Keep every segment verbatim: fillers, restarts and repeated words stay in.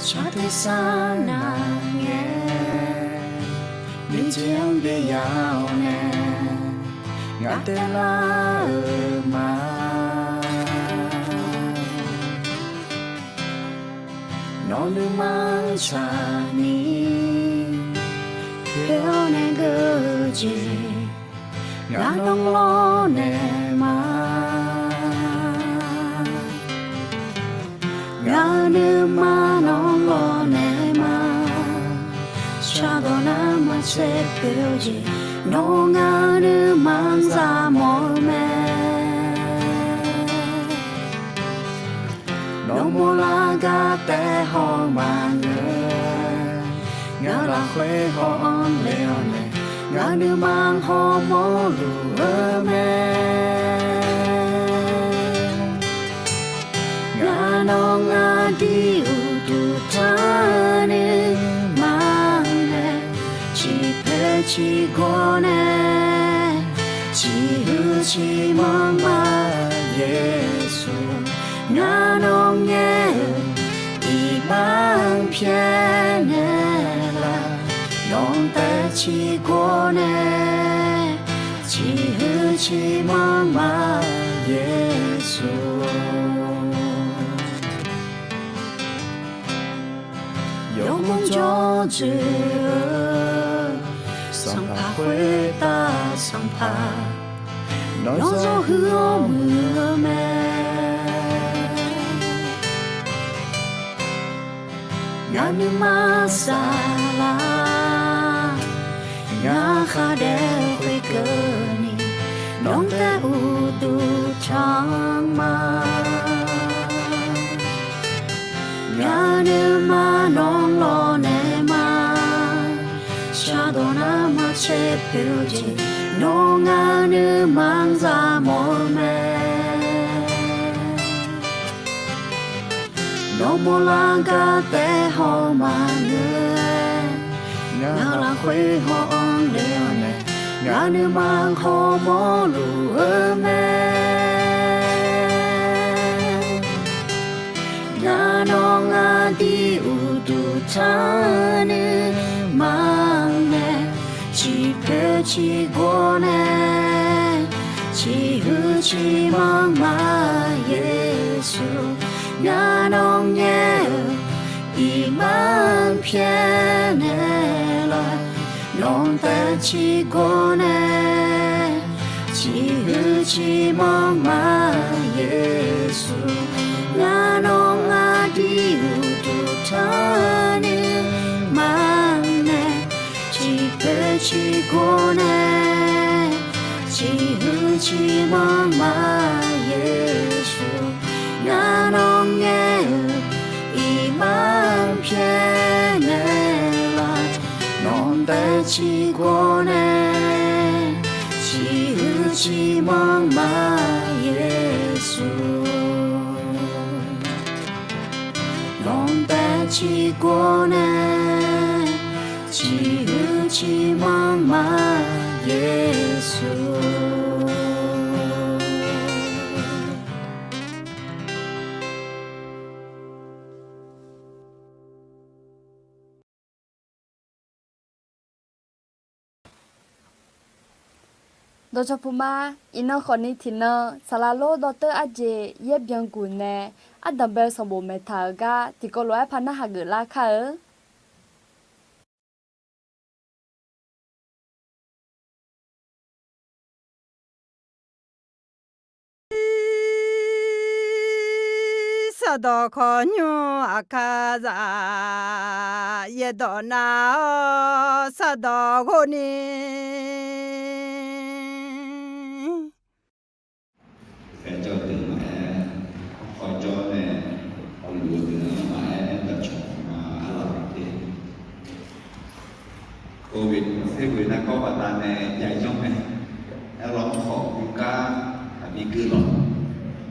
Shar tersar navngae, nuijeq-anr byav-awr nae, ngaq taev lar-euq ma. Nawr nuima tsaqni, poer-awr nae geur-eu jeq, ngaq nawr lawrnaeq ma. Ngaq-euq nuima nawr lawrnaeq ma. Shardawq nar maqtser poeq-eu jeq, nawr ngaq-euq nuima-anr zaqmawf-eu mae. Nawr mawrlar gar taef haw maqngeur, ngaq lafkhoer haw-anr le-awr nae, ngaq nuima hawmawr luf-eu mae. Ngaq nawq ngaq dir uqduq tanr nuima nae, ciqpoeq ciqgawr nae, ciqhuiq ciqmanr ma Yeqsur. Ngaq nawq ngaer-euq iqbax-anr pyaeqnaeq laf, nawq taev ciqgawr nae, ciqhuiq ciqmanr ma Yeqsur. Yawmuiq jawr dzoeq-eu Sanqpaq khoertav Sanqpaq, nawr zawr huiq-awr muiq-eu mae. Ngaq nuima saflar, ngaq khar daef khoerkeuvni, nawq taev uqduq tanr ma. Ngaq nuima nawr lawrnaeq ma. Shardawq nar maqtser poeq-eu jeq, nawr ngaq nuima-anr zaqmawf-eu mae. Nawr mawrlar gar taef haw maqngeur-aer, ngaq lafkhoer haw-anr le-awr nae, ngaq nuima hawmawr luf-eu mae. Ngaq nawq ngaq dir uqduq tanr nuima nae, ciqpoeq ciqgawr nae, ciqhuiq ciqmanr ma Yeqsur. Ngaq nawq ngaer-euq iqbax-anr pyaeqnaeq laf, nawq taev ciqgawr nae, ciqhuiq ciqmanr ma Yeqsur. Ngaq nawq ngaq dir uqduq tanr nuima nae, ciqpoeq ciqgawr nae, ciqhuiq ciqmanr ma Yeqsur. Ngaq nawq ngaer-euq iqbax-anr pyaeqnaeq laf, nawq taev ciqgawr nae, ciqhuiq ciqmanr ma Yeqsur. Nawq taev ciqgawr nae, ciqhuiq ciqmanr ma Yeqsur. Dawqcawq puq ma. Iqnan khawfni tiqnan saqlaq lor dawrteur arjeq yaer byan guq nae, ardanq bae-eu sanqbof maeq taq-euq gar tiqkawv lof-aer par narhaq geuflar kar-eu. Sardawq khawqnymr aqkar zaq, yaerdawq nar-awr sardawq ghov ni. Khaerjawr deuq maqaer, khawfjawr nae hawluf-eu deuq-anr maqaer, dawqcawq ma arlawq te. Covid-19 baqdanae yayanr mae. Aerlawq khawf guvgar taqbi geuvlawq.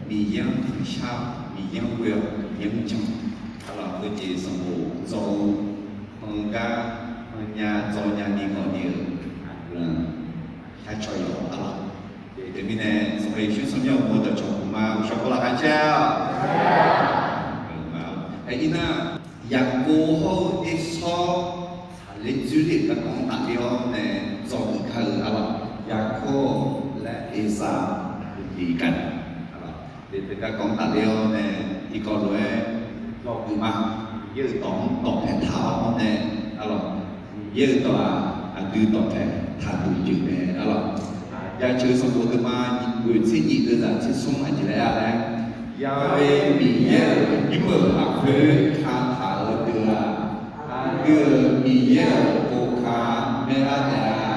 Miqyaer-anr tanqshar, Miqyaer-anr ghoe-awr, Miqyaer-anr jan. Arlawq heujeq sanqbof dzaw-eu, heugar heunya dzaw nya ni ghawqni-euq aqguiqlanq sharcaw yawq arlawq. Teumirnae Sanqpaq Yeqsur tsawrmyanr uqmov dawqcawq puq ma, uqshawq kawv laqkhaq caer-a. Iqnan Yaqkov hawr-eu Ersawr tsaqler dzoerler-euq garkawv-anr tafler-awr nae dzawgeuf kar-eu arlawq. Yaqkov laer Ersawr aqdui gaq-a. Arlawq, teu garkawv-anr tafler-awr nae tiqkawv lof-aer dzawgeuf ma. Miqyaer-euq dawq-anr dawqpae taq-awr nae arlawq, Miqyaer-euq dawq-aq aqdui dawqpae taqduq jeq mae arlawq. Jaceuq sanqbof deuvma nyiq ghoeq tser nyiq deuvzaq tser smr aqjeq laer-a laer, Yaqkov Miqyaer-euq nymr-euq lafkhoer kataq-eu deuq-aq, aqdui-euq Miqyaer-euq boka maerlar taef-a.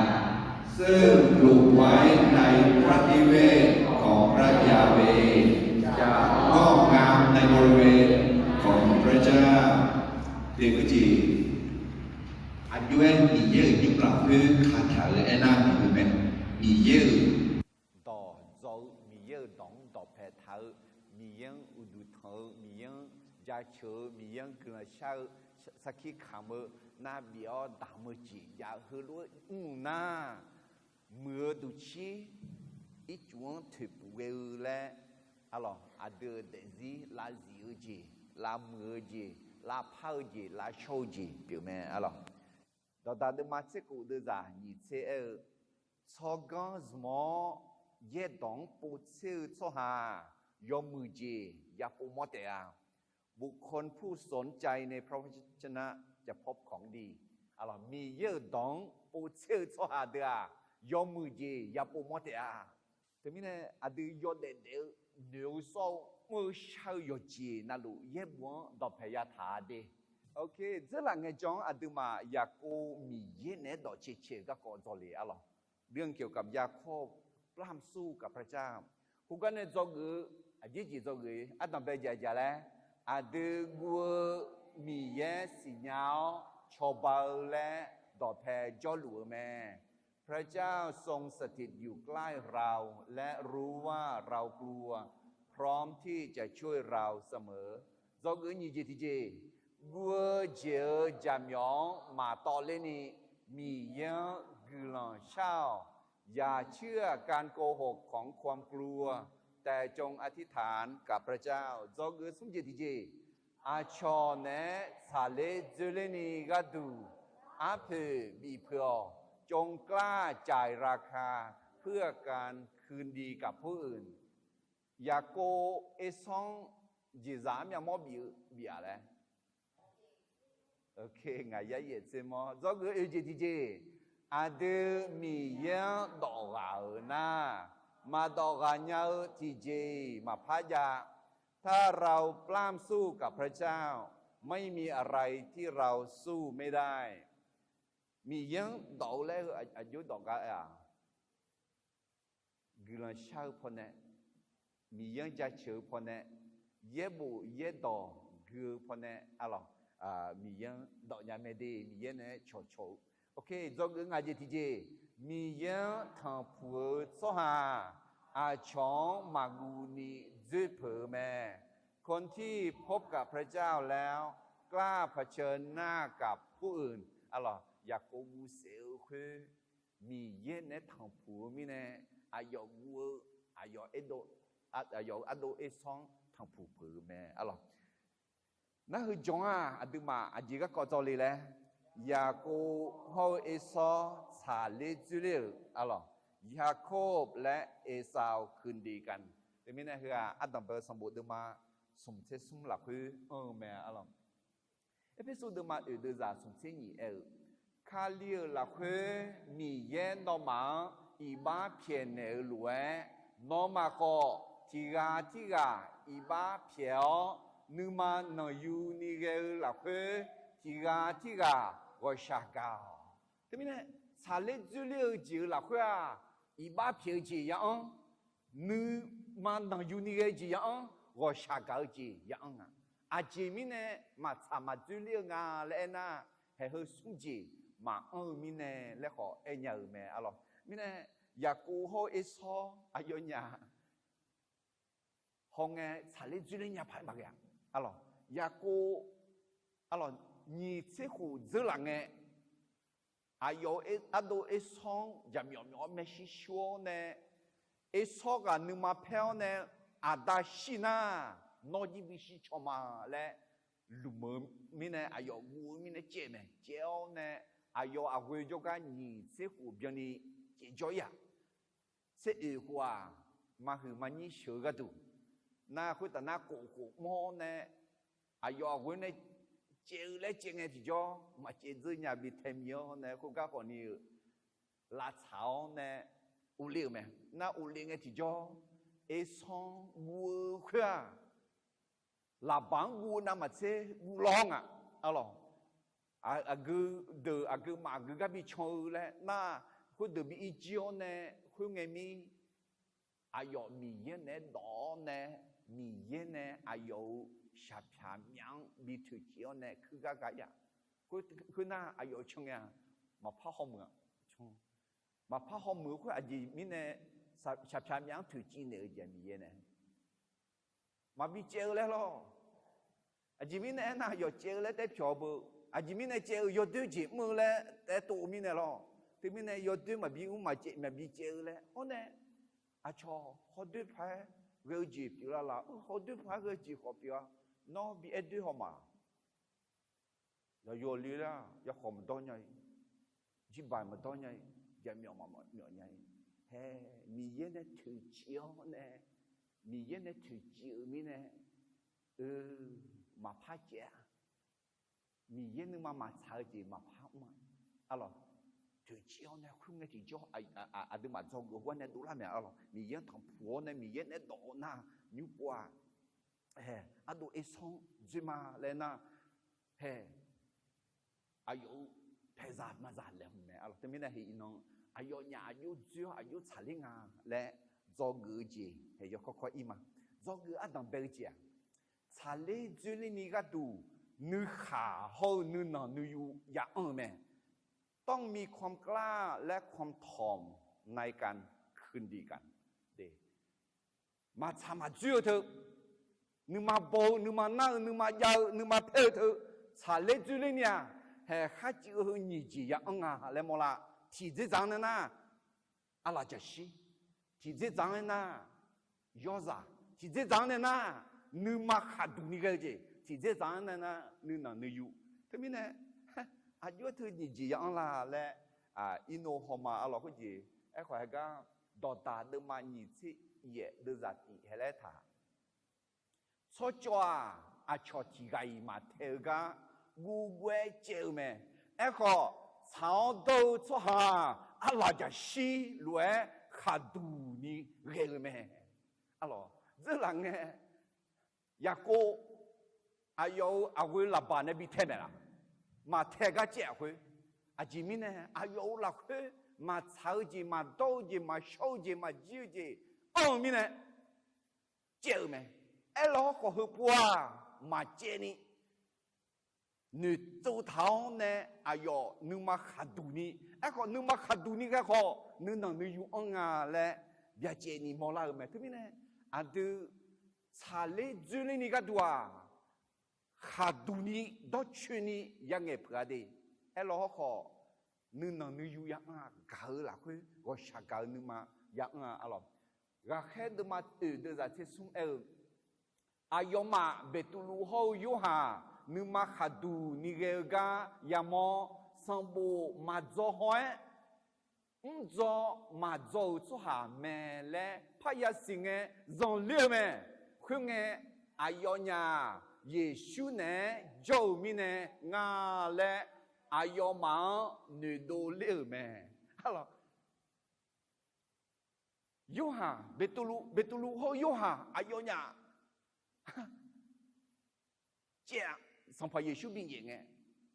ซึ่งปลูกไว้ในพระนิเวศของพระยาเวห์ จะงอกงามในบริเวณของพระเจ้า Teq geur jeq, aqjox-aer Miqyaer-euq nymr lafkhoer kataq-eu aernar, Miqyaer-euq dawq dzaw-eu, Miqyaer-euq dawq-anr dawqpae taq-eu, Miqyaer-anr uqduq tanq-eu, Miqyaer-anr jaceuq-eu, Miqyaer-anr guiqlanq shar-eu, sarkir kamq-eu, nar bif-awr damq-eu jeq jav-eu heulof-aer mr-eu nar, muiq-eu duqcir ircuf-anr toeqpuf ghae-eu laer, arlawq, aqdui-euq daefzir lavzif-eu jeq, lavmuiq-eu jeq, lavpar-eu jeq, lavshawr-eu jeq pyeuf mae arlawq. Dawqdaq deuvma tser khof deuvzaq nyiq tser aer-eu, tsawrganr zmq-awr yaerdawq-anr povtser-eu tsawrhaq-aq, yawmuiq jeq yapov mawr taef-a. บุคคลผู้สนใจในพระวจนะจะพบของดี Miqyaer-euq dawq-anr povtser-eu tsawrhaq deuq-aq, yawmuiq jeq yapov mawr taef-a. Teumirnae aqdui yawdaef daef-eu noeq-eu sawr-eu mr-eu shar-eu yawqjeq navluf yaerbof-anr dawqpae yataq-a de. Ok, dzeurlaf ngaejawr-anr aqduimaf Yaqkov Miqyaer naeq-aer dawq cae cae-euq garkawv dzawle arlawq. เรื่องเกี่ยวกับยาโคบ ปล้ำสู้กับพระเจ้า khoergar nae dzawgeuf-eu, aqjeq jeq dzawgeuf-eu ardanq bae jaq jaq laer, aqdui guv-eu Miqyaer siqnya-awr cawba-eu laer dawqpae jawrluf-eu mae. พระเจ้าทรงสถิตอยู่ใกล้เรา และรู้ว่าเราพร้อมที่จะช่วยเราเสมอ Dzawgeuf-eu nyiq jeq tiqjeq, guv-eu jeq-euq jaqmyawf-anr maqtawv lerni, Miqyaer-anr guiqlanq shar-awq. อย่าเชื่อการโกหกของความกลัว แต่จงอธิษฐานกับพระเจ้า Dzawgeuf-eu smr jeq tiqjeq, aqcawq naeq-aer tsaqler dzoerlerni gharduq arpoeq bif peuq-awq. จงกล้าจ่ายราคาเพื่อการคืนดีกับผู้อื่น Yaqkov Ersanr jeqzaq armyav mawr bif-eu bif-aq laer. Ok, ngaq yar yaef tser mawr. Dzawgeuf oe jeq tiqjeq, aqdui Miqyaer-anr dawf ghaq-euq nar, maqdawf ghaq nya-eu tiqjeq-iq maqpar jav. ถ้าเราปล้ำสู้กับพระเจ้า ไม่มีอะไรที่เราสู้ไม่ได้ Miqyaer-anr dawf-eu laer-eu aqjox dawq gar-aq, guiqlanq shar-eu pawnae, Miqyaer-anr jaceuq-eu pawnae, yaerbof yaerdawq gui-eu pawnae, arlawq, Miqyaer-anr dawf nya mae de, Miqyaer naeq-aer cawqcawq-eu. Ok, dzawgeuf ngaq jeq tiqjeq, Miqyaer-anr tanqpuq-eu tsawrhaq aqcawq-anr maqguv ni dzoer peuq-eu mae. คนที่พบกับพระเจ้าแล้ว กล้าเผชิญหน้ากับผู้อื่น Arlawq, Yaqkov guv saef-eu khoer, Miqyaer naeq-aer tanqpuq-eu mirnae, aqyawf guv-eu, aqyawf, aqyawf-euq ardov Ersanr tanqpuq peuq-eu mae, arlawq. Nar heu jawr-aq, aqduimaf aqjeq garkawv dzawle laer, Yaqkov hawr-eu Ersanr tsaqler dzoerler-euq, arlawq, Yaqkov laer Ersaq-awq คืนดีกัน Teumirnae heu-aq, ardanq bae-eu sanqbof deuvma smq tser smr lafkhoer anr-eu mae, arlawq. Erpersu deuvma oeq deuvzaq smq tser nyiq aer-eu, Kali-euq lafkhoer Miqyaer nawmaf-anr iqbax pyaeqnaeq-eu lof-aer, nawmaf khawf tiqghaq tirghaq iqbax pyaeq-awr, nuima nanqyu ni ghae-eu lafkhoer tiqghaq tirghaq ghawqshaq gaq-awq. Teumirnae, tsaqler dzoerler-eu jeq-euq lafkhoer-aq, iqbax pyaeq-eu jeq ya-anr, nuima nanqyu ni ghae-eu jeq ya-anr, ghawqshaq gaq-eu jeq ya-anr nga. Aqjeq mirnae maqtsaq maqdzoerler-eu nga laer aernar, haeq heu smr jeq maqanr-eu mirnae laer khawf aer nya-euq mae, arlawq. Mirnae, Yaqkov hawr-eu Ersawr aqyawfnyaf hawngae tsaqler dzoerler nya paq-aer maqghae-a, arlawq. Yaqkov, arlawq, nyiq tser khof dzeur laf ngae, aqyawf-eu ardov Ersawr-anr jaqmyawf myawf-awr maershuir shur-awr nae, Ersawr ghaq nuima paer-awr nae, aqda shir nar, nawr jir bishir caw ma laer, lmq-eu mirnae, aqyawf guv-eu mirnae caev-eu mae. Caev-awr nae, aqyawf aqghoe jawrgar nyiq tser khof byanni caev jawr-ir-aq, tser oeq khof-aq, maqhuiq maqnyir sheuq-eu gharduq, nar khoertaf nar kof khof mawr-awr nae, aqyawf aqghoe nae caev-eu laer caev ngae tiqjawr, maqcaev dzeur nya bi tae mi-awr nae, khoergar khawf ni-euq lavtsaq-awr nae urle-euq mae. Nar urle ngae tiqjawr, ersanr guv-eu khoer-aq, Laqbaq-anr guv-eu navmaqtser guv lawr nga. Arlawq, aqgeu deuq aqgeu maf aqgeu gar bi can-eu laer nar, khoerdeuq bi irjir-awr nae, khoerngae mir, aqyawf Miqyaer naeq-aer dawf-awr nae, Miqyaer nae aqyawf-euq shaqpyaq myaf-anr bi toeqciv-awr nae kuirgar ga-ir-aq, khoernar aqyawf can ngae-aq, maqpar hawmuiq-a. Maqpar hawmuiq-eu khoer aqjeq mirnae, shaqpyaq myaf-anr toeqciv naeq-eu jeq Miqyaer nae maqbi caev-eu laer lawr. Aqjeq mirnae aernar, aqyawf caev-eu laer taef pyawq-eu beu. Aqjeq mirnae caev-eu yawdoer jeq mr-eu laer taef tov-eu mirnae lawr. Teumirnae yawdoer maqbi mr maqcaev maqbi caev-eu laer hawr nae, aqcawq hawdoer paq-aer ghae-eu jeq pyeuf lar laf. Hawdoer paq-aer ghae-eu jeq khawf pyeuf-a. Nawr bi aer doer haw ma. Yawqyawq le lar, yawkhawf maqdawr nya-ir, jirbaq maqdawr nya-ir, jaqmyawf maqmyawf nya-ir. Hae, Miqyaer nae toeqciv-awr nae, Miqyaer nae toeqciv-eu mirnae, eu, maqpar caev-a. Miqyaer nuima maqtsaq-eu jeq maqpar mr-a. Arlawq, toeqciv-awr nae khoerngae tiqjawr, aqduimaf dzawgeuf-eu gar nae dovlar mae. Arlawq, Miqyaer-anr tanqpuq-awr nae Miqyaer nae dawf-awr nar, nymr pov-aq, hae, ardov ersanr dzoer ma laer nar, hae, aqyawf-euq paeqzaq maqzaq laeqhmq mae. Arlawq, teumirnae heu iqnan aqyawfnyaf aqjox dzoer-awr aqjox tsaqler nga laer dzawgeuf-eu jeq hae yawkawr kawr ir ma. Dzawgeuf ardanq bae-eu jeq-aq, tsaqler dzoerler ni gharduq nuikhaq hawr-eu nuinanq nuiyu ya anr-eu mae. ต้องมีความกล้าและความถ่อมในการคืนดีกัน Maqtsaq maqdzoer-eu teu, nuima baw-eu, nuima nar-eu, nuima jav-eu, nuima paer-eu teu, tsaqler dzoerler ni-aq, haeq kharcuiv-eu heu nyiq jeq ya anr nga laer mawrlar. Tiqdzerdzaq-anr nae nar, arlaqjaqshir. Tiqdzerdzaq-anr nae nar, yawrzaq. Tiqdzerdzaq-anr nae nar, nuima khaqduq ni ghae-eu jeq. Tiqdzerdzaq-anr nae nar, nuinanq nuiyu. Teumirnae, aqjox-aer teu nyiq jeq ya anr la laer, irnov hawma arlawq khoerjeq. Aerkhawf haegar, dawqdaq deuvma nyiq tser yaef deuvzaq tif hae laer taq Tsawrcawv-aq, aqcawq tiq ghaq-iq maqtaeq-eu gar guvguv-aer caev-eu mae. Aerkhawf, tsaq-awr dawr-eu tsawrhaq-aq, arlaqjaqshir lof-aer khaqduq ni ghae-eu mae. Arlawq, dzeurlaf ngae, Yaqkov aqyawf-euq aqghoe Laqbaq nae bi tae maeq laf? Maqtae gar caev-aq khoer. Aqjeq mirnae aqyawf-euq lafkhoer maqtsaq-eu jeq, maqdawr-eu jeq, maqshawr-eu jeq, maqjir-eu jeq anr-eu mirnae caev-euq mae. Aerlawr khawf heupov-aq, maqcaevni noeqtsov taq-awr nae aqyawf nuima khaqduq ni, aerkhawf nuima khaqduq ni ghae khawf nuinanq nuiyu anr nga laer byacaevni mawrlar-euq mae. Teumirnae aqdui tsaqler dzoerler ni gharduq-aq, khaqduq ni dawrcoeni yangaeq peuq-a de. Aerlawr hawrkhawf, nuinanq nuiyu ya anr-a, gaq-eu lafkhoer ghawqshaq gaq-eu nuima ya anr-a arlawq. Ghaqkhaer deuvma oeq deuvzaq tser smr aer-eu, aqyawfmaf Beqtuvluv hawr-eu Yorhaq nuima khaqduq ni ghae-eu gar yamawr, sanqbof maqdzaw haw-aer, mrdzaw maqdzaw-euq tsawrhaq mae laer parya siq ngae zanqler-eu mae. Khoerngae, aqyawfnyaf Yeqsur naeq-aer jawr-eu mirnae nga laer, aqyawfmaf-anr noeqdov ler-euq mae. Arlawq, Yorhaq, Beqtuvluv, Beqtuvluv hawr-eu Yorhaq aqyawfnyaf caev-a. Sanqpaq Yeqsur binyaef ngae,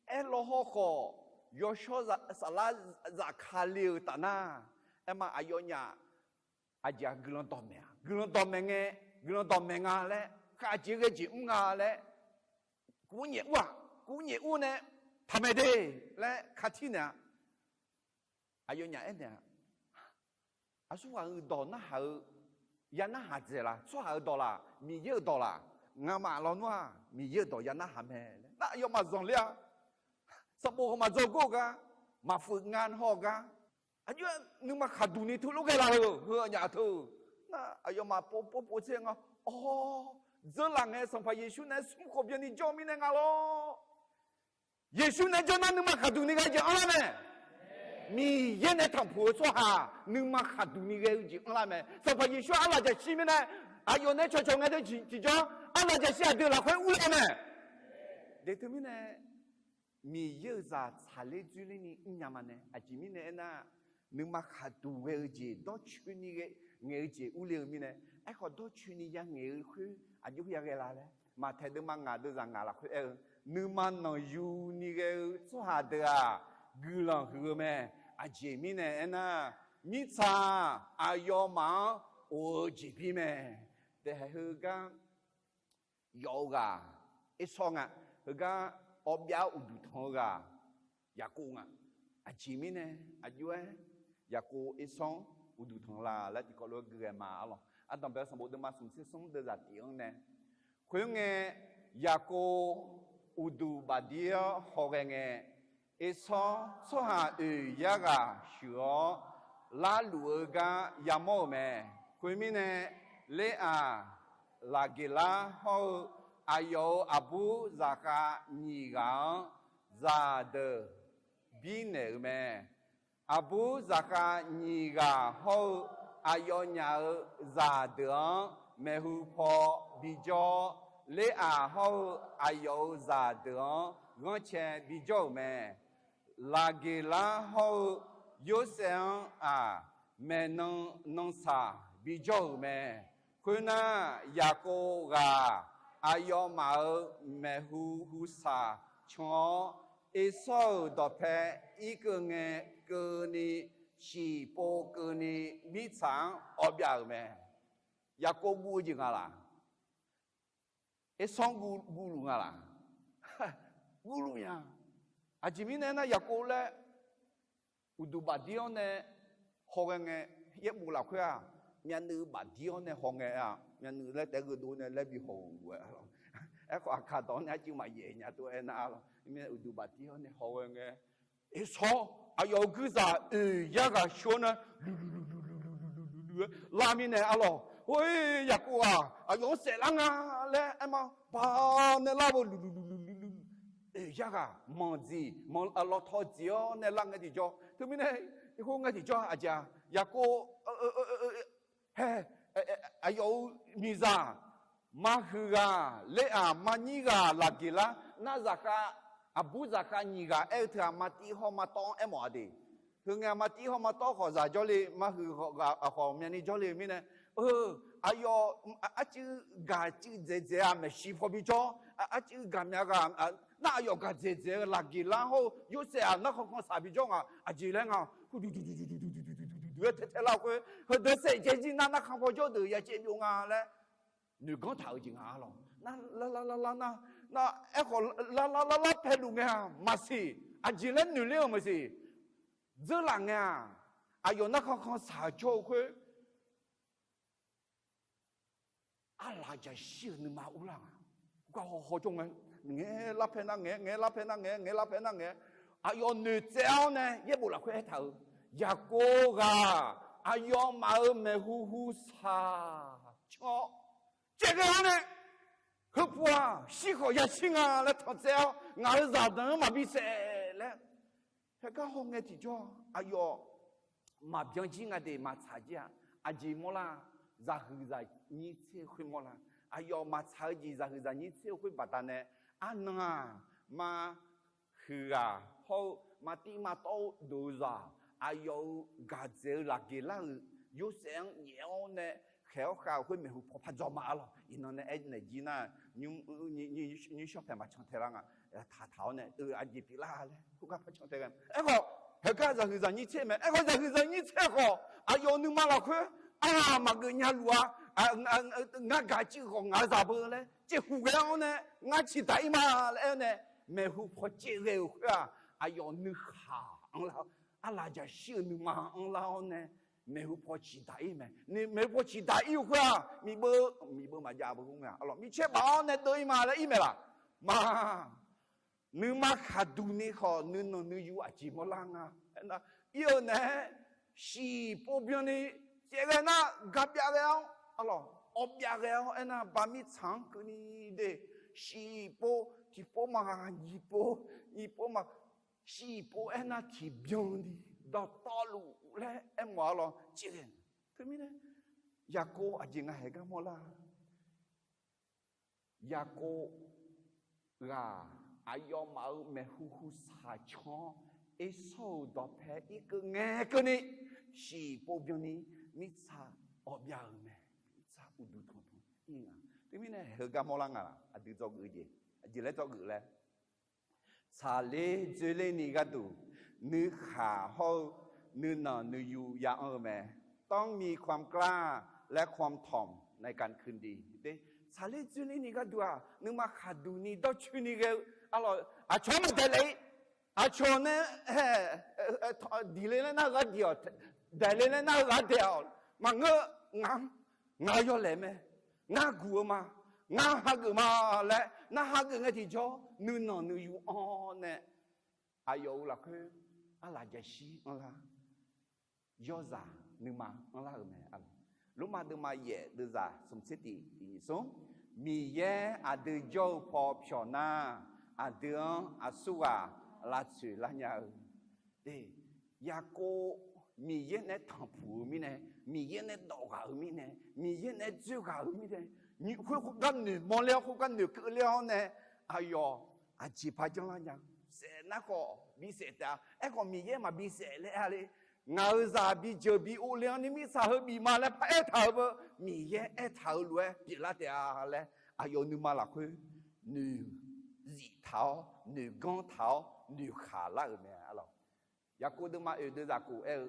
aerlawr hawrkhawf, yawshawr saflar zafkale-euq taf nar, aerma aqyawfnyaf aqjeq-aq guiqlanq dawqmaeq-a, guiqlanq dawqmaeq ngae, guiqlanq dawqmaeq nga laer, khavjeq ghae jeq mr nga laer, kuv nyaef ur-aq, kuv nyaef ur nae taqmaeq de laer katir naeq-a. Aqyawfnyaf aernaeq-a, aqsurghaq-euq dawq narhaq-eu, ya narhaq dzaeq laf? Tsawrhaq-euq dawq laf? Miqyaer-euq dawq laf? Ngamaf lawnmr-aq, Miqyaer-euq dawq ya narhaq mae laer nar, aqyawfmaf zanqler-a. Sanqbof heu maqdzaw gor-eu gar, maqfuiq nga haw-eu gar, aqjox-aer nuima khaqduq ni teulof ghae laf-eu heu aqnyaf teu-eu nar, aqyawfmaf pov pov pov tser nga, awr, Dzeurlaf ngae Sanqpaq Yeqsur nae smrkhof byanni jawr-eu mirnae nga lor. Yeqsur nae jawr nar nuima khaqduq ni ghae-eu jeq anrlar mae. Miqyaer nae tanqpuq-eu tsawrhaq nuima khaqduq ni ghae-eu jeq anrlar mae. Sanqpaq Yeqsur arlaqjaqshir mirnae, aqyawf nae cawqcawq ngae deuq tiqjawr arlaqjaqshir aqdui lafkhoer urler-eu mae. Deq teumirnae Miqyaer-euq zaq tsaqler dzoerler ni mrnya ma nae. Aqjeq mirnae aernar, nuima khaqduq ghae-eu jeq dawrcoeni ghae ngaeq-eu jeq urler-eu mirnae. Aerkhawf dawrcoeni ya ngaeq-eu khoer aqjox ya ghae la laer Maqtaeq deuvma ngaq deuvzaq ngaq lafkhoer aer-eu, nuima nanqyu ni ghae-eu tsawrhaq deuq-aq guiqlanq huiq-eu mae. Aqjeq mirnae aernar, mirtsaq aqyawfmaf-anr of-eu jeqbir mae. Daefhaeq heugar yawf-eu ghaq Ersawr nga. Heugar awbyav uqduq tanq-eu ghaq Yaqkov nga. Aqjeq mirnae aqjox-aer Yaqkov Ersawr-anr uqduq tanq la laer tiqkawv lof-aer gui ghae ma arlawq. Ardanqbae-eu sanqbof deuvma smq tser smr deuvzaq tiq-anr nae, khoerngae Yaqkov uqduq bafdir-awr hawghae ngae, Ersawr tsawrhaq oeq yar ghaq sheuq-awr larluf-eu gar yamawr-euq mae. Khoermirnae, Leraq, Laqgeqlar hawr-eu aqyawf-euq aqbur zaqkhav nyiq ghaq-anr zaqdeuq birnaeq-euq mae. Aqbur zaqkhav nyiq ghaq hawr-eu aqyawfnyaf-euq zaqdeuq-anr maeqhu paw bijawr-awr, Leraq hawr-eu aqyawf-euq zaqdeuq-anr ghanrcae bijawr-euq mae. Laqgeqlar hawr-eu Yorsaev-anr-aq, maeqnan nan saq bijawr-euq mae. Khoernar, Yaqkov ghaq aqyawfmaf-euq maeqhu hu saq can-awr, Ersawr-euq dawqpae irkeuv ngae keuvni, shiqpov keuvni, mirtsaq-anr awbyav-euq mae. Yaqkov guv-eu jeq nga laq? Ersawr-anr guv, guvluf nga laq? Guvluf nya. Aqjeq mirnae aernar, Yaqkov laer uqduq bafdir-awr nae hawghae ngae, yaerbof lafkhoer-aq, myavnuiv bafdir-awr nae hawngae-a, myavnuiv laer taef-aer gheudov nae laer bi haw-eu lof-aer lawr. Aerkhawf, aqkaq dawq-anr nae arcuiv maqyaef nya tov-aer nar lawr. Mirnae uqduq bafdir-awr nae hawghae ngae, Ersawr aqyawf-euq guirzaq oeq yar ghaq sheuq-awr nae luqluq luqluq luqluq luqluq luqluq-aer lar mirnae arlawq. Hor-ir, Yaqkov-aq aqyawf-anr saeflar nga laer aer ma. Baq nae lar-eu luqluq luqluq luqluq oeq yar ghaq manq dziq manq lawtaw dziq-awr nae lar ngae tiqjawr. Teumirnae, khoerngae tiqjawr aqjeq-a, Yaqkov hae, aqyawf-euq miqzaq, Marhuiq ghaq, Leraq, Marnyir ghaq, Laqgeqlar, nar zaqkhav, aqbur zaqkhav nyiq ghaq aer-eu teu-aq, Martiv hawr Martawv-anr aermawf-a de. Heungae Martiv hawr Martawv khawf zaq jawrle, Marhuiq ghaq khawf myavni jawrle-eu mirnae, aqyawf arcuiv gaq cuiv dzaeqdzaeq-a maeqshi paw bijawr, arcuiv gaqmya ghaq nar aqyawf gaq dzaeqdzaeq-eu Laqgeqlar hawr-eu Yorsaev-aq narkhan khansaq bijawr nga. Aqjeq laer nga, duqduqduqduqduq-aer tae tae lar-eu khoer, heudeuq saef jaev jir nar narkhan paw jawr deuq ya caev byov nga laer noeqganr taq-eu jeq nga lawq. Nar lar lar lar lar nar, nar aerkhawf lar lar lar lar paeluf ngae-aq maqsiq. Aqjeq laer noeqler-euq maqsiq. Dzeurlaf ngae-aq, aqyawf narkhan khansaq-eu jawr-eu khoer, arlaq jaqshir-euq nuima urlar nga. Gar haw haw jawr ngae, ngaeq lar pae nar ngaeq, ngaeq lar pae nar ngaeq, ngaeq lar pae nar ngaeq, aqyawf noeqtsaev-awr nae yaerbof lafkhoer aertaq-euq, Yaqkov ghaq aqyawfmaf-euq maeqhu hu saq can-awr, caevghae-awr nae, heupuq-aq shir khawf yashir nga laer tanqtsaev-awr, ngaq-euq zaqdeuq-anr maqbi saef laer. Haegar hawngae tiqjawr aqyawf maqbyan jir nga de, maqtsaq jir-a. Aqjeq mawrlar, zaqhuiq zaqnyir tser-eu khoer mawrlar. Aqyawf maqtsaq-eu jeq zaqhuiq zaqnyir tser-eu khoer baqdanae, arnan-aq, Marhuiq ghaq hawr-eu Martiv Martawv-eu dov-eu zaq, aqyawf-euq gaq dzaeq-eu Laqgeqlar-euq Yorsaev-anr nyaef-awr nae khaeq-awr khav-euq khoer maeqhu paw par dzaw ma arlawq. Iqnan nae aernaeq jir nar, nymr shawr paeq maqcan tae lar nga. Taqtaq-awr nae, eu, aqjeq pyeuflar laer khoergar par can tae ghae. Aerkhawf, haegar zaqhuiq zaqnyir tser mae. Aerkhawf zaqhuiq zaqnyir tser khawf, aqyawf nuima lafkhoer, aq, maqgeuf nya luf-a. Ngar gaq cuiv khawf ngaq-euq zaq beu laer caev huq ghae-awr nae, ngar ciqdaq ir ma laer aer-awr nae, maeqhu paw caev ghae-euq khoer-aq, aqyawf nuikhaq anrlar, arlaq jaqshir-euq nuima anrlar-awr nae, maeqhu paw ciqdaq ir mae. Maeqhu paw ciqdaq ir-eu khoer-aq, miqbeu, miqbeu maqjav beu khoer mae. Arlawq, micaer baf-awr nae deuv ir ma laer ir mae laq? Ma, nuima khaqduq ni khawf nuinanq nuiyu aqjeq mawrlar nga. Aernar, ir-eu naeq-aer shiqpov byanni caev ghae nar, gaqbyav ghae-awr arlawq, awbyav ghae-awr aernar, ba mirtsaq-anr keuvni de, shiq pov tiqpov ma, nyiq pov, nyiq pov ma, shiq pov aernar tiqbyan ni dawqtawvluf laer aermawf-a lawr. Teumirnae, Yaqkov aqjeq nga haeq gar mawrlar. Yaqkov ghaq aqyawfmaf-euq maeqhu hu shaqcan-awr, Ersawr-euq dawqpae irkeuv ngae keuvni, shiq pov byanni mirtsaq awbyav-euq mae. Mirtsaq uqduq tanqtanq ir nga. Teumirnae heugar mawrlar nga laq? Aqdui dzawgeuf jeq, aqjeq laer dzawgeuf laer, tsaqler dzoerlerni gharduq, nuikhaq hawr-eu nuinanq nuiyu ya anr-eu mae. ต้องมีความกล้า และความถ่อมในการคืนดี de. Tsaqler dzoerlerni gharduq-aq, nuima khaqduq ni dawrcoeni ghae-eu, aqlawq aqcawq-anr maqdaeqlaef-ir, aqcawq nae diqle laer nar-eu ghaq diq-awq, daeqle laer nar-eu ghaq daeq-awq, maqngeur, ngaq-anr, ngaq-eu yawlaeq mae, ngar guq-eu ma, ngar hageuf ma laer nar hageuf ngae tiqjawr nuinanq nuiyu anr nae, aqyawf-euq lafkhoer arlaq jaqshir anrlar, yawzaq nuima anrlar-euq mae. Lormav deuvma yaef deuvzaq smq tser tiq tiq nyiq smr, Miqyaer aqdui jawr-eu paw pyawq nar, aqdui-anr aqsurghaq lavtsoeq lar nya-eu, Yaqkov Miqyaer nae tanqpuq-eu mirnae, Miqyaer nae dawq ghaq-eu mirnae, Miqyaer nae dzoer ghaq-eu mirnae, khoergar noeqmawr ler-awr, khoergar noeqkeuv ler-awr nae, aqyawf aqjeq par janrlar nya. Saef nar khawf bisaef taef-a. Aerkhawf Miqyaer maqbi saef laer aer-a le. Ngaq-euq zaq bijeuq bi ov le-anr ni mirtsaq heu bif ma laer par aertaq-euq beu, Miqyaer aertaq-euq lof-aer pyeuflar taef-a laer, aqyawf nuima lafkhoer noeqzif taq-awr, noeqganr taq-awr, noeqkhaq lar-euq mae, aqlawq. Yaqkov deuvma oeq deuvzaq kof aer-eu,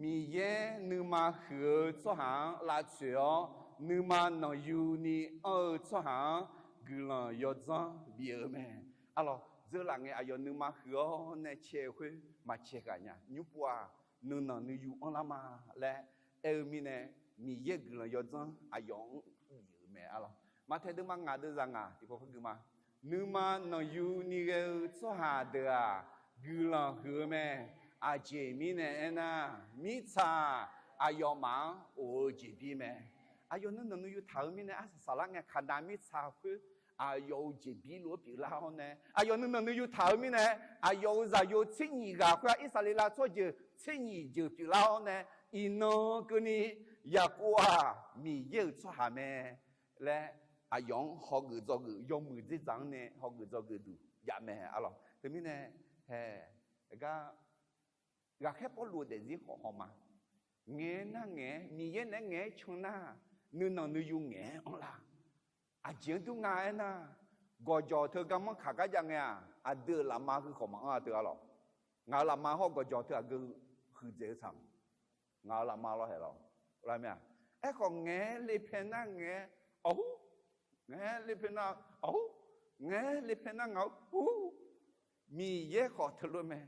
Miqyaer nuima huiq-eu tsawrhaq-anr lavtsoeq-awr, nuima nanqyuni anr-eu tsawrhaq-anr guiqlanq yawdzanr bif-eu mae. Aqlawq, dzeurlaf ngae aqyawf nuima huiq-awr nae cae-eu khoer maqcae ghaq nya. Nymrpov-aq, nuinanq nuiyu anrlar ma laer aer-eu mirnae, Miqyaer guiqlanq yawdzanr aqyawf-anr bif-euq mae, aqlawq. Maqtaeq deuvma ngaq deuvzaq ngaq tiqpov par gui ma. Nuima nanqyuni ghae-eu tsawrhaq deuq-aq, guiqlanq huiq-eu mae. Aqjeq mirnae aernar, mirtsaq aqyawfmaf-anr of-eu jeqbir mae. Aqyawf nuinanq nuiyu taq-eu mirnae arsaq saflar ngae, Kaqnav mirtsaq khoer aqyawf-euq jeqbir lof-aer pyeuflar-awr nae, aqyawf nuinanq nuiyu taq-eu mirnae, aqyawf-euq zaqyo tser nyiq ghaq khoer-aq, Irsaqleqlav tsawrjeuq tser nyiq jeuq pyeuflar-awr nae, iqnan keuvni Yaqkov-aq Miqyaer-euq tsawrhaq mae laer, aqyawf-anr hawgeuf dzawgeuf, yawmuiq dzerdzaq-anr nae hawgeuf dzawgeuf duq jav mae, aqlawq. Teumirnae, hae, gar, ghaqkhaer Pawrluv-eu daefzir khawf haw ma. Ngaeq-aer nar ngaeq-aer, Miqyaer naeq-aer ngaeq-aer can nar, nuinanq nuiyu ngaeq-aer anrlar. Aqjeq-anr dur nga aernar, gawqjawq teu garmanr kaq gar jav ngae-aq, aqdui-euq lafma heu khawf maqanr-a teu-a lawq. Ngaq-euq lafma hawr gawqjawq teu aqgeu huiqdzaeq-eu tsaq. Ngaq-euq lafma lawr haeq lawr, lar mae-a. Aerkhawf ngaeq-aer le pae nar ngaeq-aer awq hur, ngaeq-aer le pae nar awq hur, ngaeq-aer le pae nar ngaq-eu hur. Miqyaer khawf teulof mae.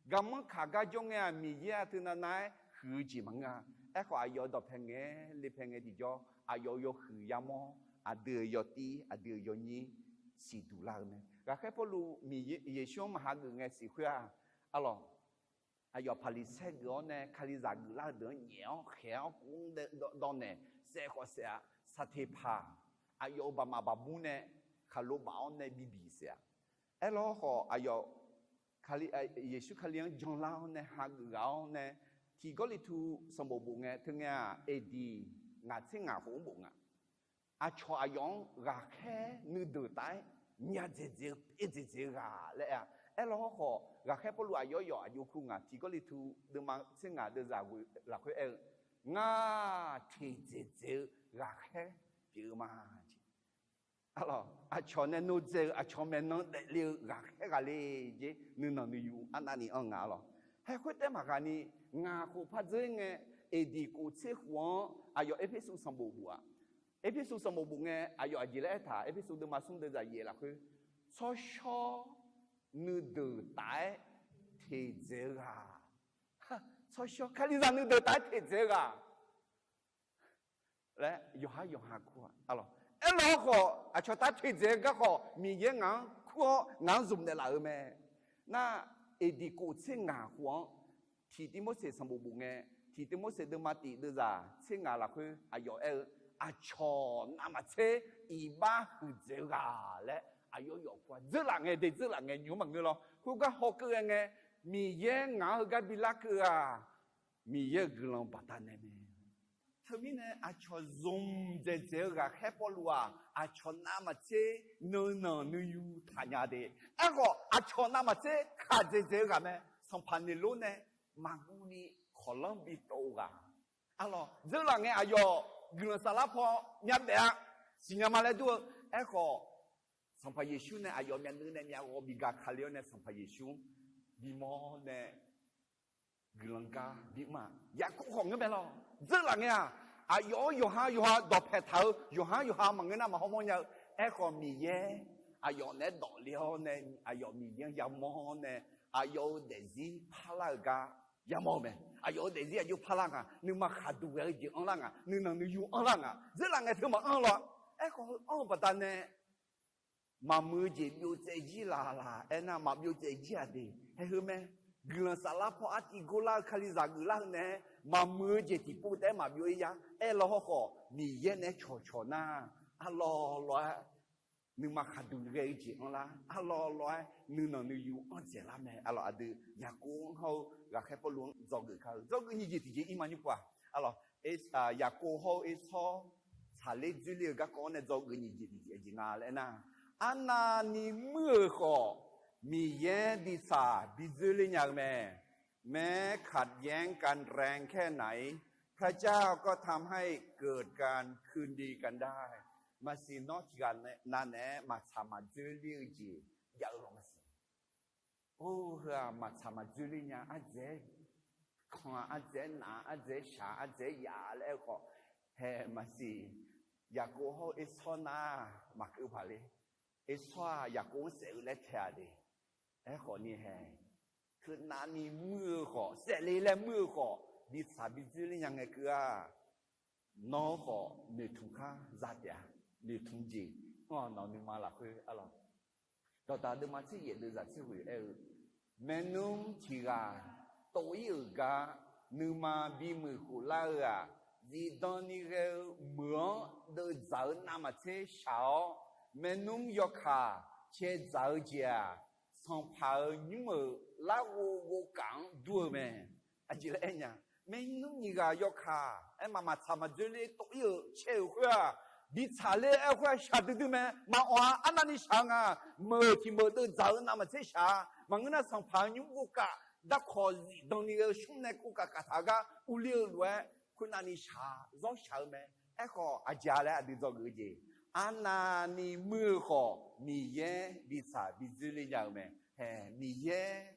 Garmanr kaq gar jawr ngae-aq, Miqyaer-aq teunav nav-aer huiq-eu jeq maqngeur-a. Aerkhawf aqyawf-euq dawqpae ngaeq-aer le pae ngae tiqjawr, aqyawf-euq yawhuiq yamawr, aqdui-euq yawtiv, aqdui-euq yawnyir siqduq lar-eu mae. Ghaqkhaer Pawrluv Miqyaer, Yeqsur-anr maqhageuf ngae siq khoer-aq, aqlawq, aqyawf Paqliqsaer geuf-awr nae Kalizaq geuflar-eu deuq-anr nyaef-awr khaeq-awr kov-anr dawv naeq saef khawf saef-a. Saqteqpaq aqyawf-euq baqmaf baqbur nae khaqlo baf-awr nae bibiq saef-a. Aerlawr khawf aqyawf Yeqsur Kali-anr janlar-awr nae hageuf ghaq-awr nae, Tiq Gawrliqtu sanqbof bof ngae teu ngae-aq, aqdiq ngaq tser ngaq khof-anr bof nga. Aqcawq aqyawf-anr ghaqkhaer nuideuq taf-aer myav dzaeqdzaeq-eu, pyaev dzaeqdzaeq-eu ghaq laer aer-a. Aerlawr khawf ghaqkhaer Pawrluv aqyawf yawf aqjox kur nga. Tiq Gawrliqtu deuvma tser ngaq deuvzaq ghoe lafkhoer aer-eu, ngar teqdzaeqdzaeq-eu ghaqkhaer pyeuf-eu ma. Aqcawq nae nodzae-eu aqcawq maeqnan daefle-eu ghaqkhaer ghaq le jeq nuinanq nuiyu arnavni anr nga lawq. Haer khoertaev maqghaq ni, ngaq khof par dzeur ngae, aqdiq kof tser khof-anr aqyawf Erpersu sanqbof bof-a. Erpersu sanqbof bof ngae aqyawf aqjeq laer aertaq, Erpersu deuvma smr deuvzaq yaef lafkhoer, tsawrshawr nuideuq taf-aer teqdzaeq-eu ghaq, tsawrshawr Kalizaq nuideuq taf-aer teqdzaeq-eu ghaq laer yawqhar yawqha kur-a. Aerlawr khawf aqcawq taf teqdzaeq-eu garkawv Miqyaer ngaq-anr kur-awr ngaq-anr zmq naeqlaf-euq mae. Nar, aqdiq kof tser ngaq khof-anr Tiq Tivmorseq sanqbof bof ngae, Tiq Tivmorseq deuvma tif deuvzaq tser ngaq lafkhoer aqyawf aer-eu, aqcawq navmaqtser iqbax huiqdzaeq-eu ghaq laer aqyawf yawf kur-a. Dzeurlaf ngae de, dzeurlaf ngae nymq-anr maqngeur lawr. Khoergar hawkeuv ghae ngae, Miqyaer ngaq-anr heugar bi larkeuv-aq, Miqyaer-euq guiqlanq baqdanae mae. Teumirnae aqcawq zmq dzaeqdzaeq-eu ghaqkhaer Pawrluv-aq, aqcawq navmaqtser nuinanq nuiyu taqnya de. Aerkhawf, aqcawq navmaqtser khaqdzaeqdzaeq-eu ghaq mae. Sanqpaq Neqlor nae maqguv ni kawqlanr bi tov-eu ghaq. Arlawq, dzeurlaf ngae aqyawf guiqlanq saflar paw myavbaef-a siqnya ma laer dur-eu. Aerkhawf, Sanqpaq Yeqsur nae aqyawf myavnuiv nae myavghawq bi gaqkale-awr nae Sanqpaq Yeqsur bimawr nae guiqlanq gar bimr-a. Yaqkov khawf ngeur mae lawr. Dzeurlaf ngae-aq, aqyawf-anr yawqha yawqha dawqpae taq-eu, yawqha yawqha maqngeur nar maqhaw mawrnya-eu. Aerkhawf Miqyaer aqyawf naeq-aer dawqle-awr nae, aqyawf Miqyaer-anr yamawr-awr nae, aqyawf-euq daefzir parlar-euq gar yamawr-eu mae. Aqyawf-euq daefzir aqjox parlar nga, nuima khaqduq ghae-eu jeq anrlar nga, nuinanq nuiyu anrlar nga. Dzeurlaf ngae teu maqanr lawr. Aerkhawf heu anr-eu baqdanae maqmuiq-eu jeq byov tsaev jir laf laf aernar, maqbyov tsaev jir-aq de. Hae heu mae. Guiqlanq saflar paw artiv gorlar-eu Kalizaq geuflar-eu nae, maqmuiq-eu jeq tiqpov taef-aer maqbyov-ir ya. Aerlaw hawrkhawf Miqyaer naeq-aer cawqcawq nar, arlawr lawr-aer nuima khaqduq ghae-eu jeq anrlar, arlawr lawr-aer nuinanq nuiyu anr dzaeqlar mae. Arlawq aqdui Yaqkov-anr hawr-eu ghaqkhaer Pawrluv-anr dzawgeuf kar-eu dzawgeuf nyiq jeq tiqjeq ir ma nymr pov-aq. Arlawq, Yaqkov hawr-eu Ersawr tsaqler dzoerler-eu garkawv-anr nae dzawgeuf nyiq jeq tiqjeq jeq nga laer aernar, arnavni muir-euq khawf Miqyaer bi tsaq bi dzoerler nya-eu mae. แม้ขัดแย้งกันแรงแค่ไหน พระเจ้าก็ทำให้เกิดการคืนดีกันได้ Maqsiq nawr tiqghaq navnaeq-aer maqtsaq maqdzoer ler-eu jeq jav-eu lawq maqsiq. Or, heu-aq maqtsaq maqdzoer ler nya, ardzaeq-aer kanq-a, ardzaeq-aer naq-a, ardzaeq-aer shaq-a, ardzaeq-aer yaf-a laer aer-eu khawf, hae maqsiq. Yaqkov hawr-eu Ersawr nar maqkeuv paq le. Ersawr-aq Yaqkov-anr saef-eu laer tae-a de. Aerkhawf ni hae, teunavni muir-eu khawf, saefle laer muir-eu khawf, bi tsaq bi dzoer ler nya ngae keuv-aq, nawr khawf noeqtmq kar za taef-a. Noeqtmq jeq anr-awq nawq nuima lafkhoer arlawq. Dawqdaq deuvma tser yaef deuvzaq tser ghoeq aer-eu, maernmr tiq ghaq tov-ir-euq gar nuima bimuiq khoflar-eu-aq, zifdan ni ghae-eu meuq-anr deuvdzaq-eu navmaqtser shaq-awr, maernmr yawkaq caedzaq-eu jeq-aq, sanqpaq-euq nymr-euq larghov ghovkaf-anr dur-eu mae. Aqjeq laer aer nya, maernmr nyiq ghaq yawkaq aer maqmaq tsaq maqdzoer ler tov-ir-euq caer-euq khoer-aq, bi tsaqler aer-eu khoer-aq shaqdui dui mae. Maqawq-a, arnavni shaq-eu nga. Meuq tiq meuq deuvdzaq-eu navmaqtser shaq-a. Maqngeur nar sanqpaq-euq nymr ghovkaf darkawq zifdan ni ghae-eu shmr nae ghovkaf kaf taq-eu gar urler-eu lof-aer khoernavni shaq-a, zawr shaq-eu mae. Aerkhawf aqjeq-a laer aqdui dzawgeuf-eu jeq, arnavni muir-eu khawf Miqyaer bi tsaq bi dzoer ler nya-eu mae. Hae, Miqyaer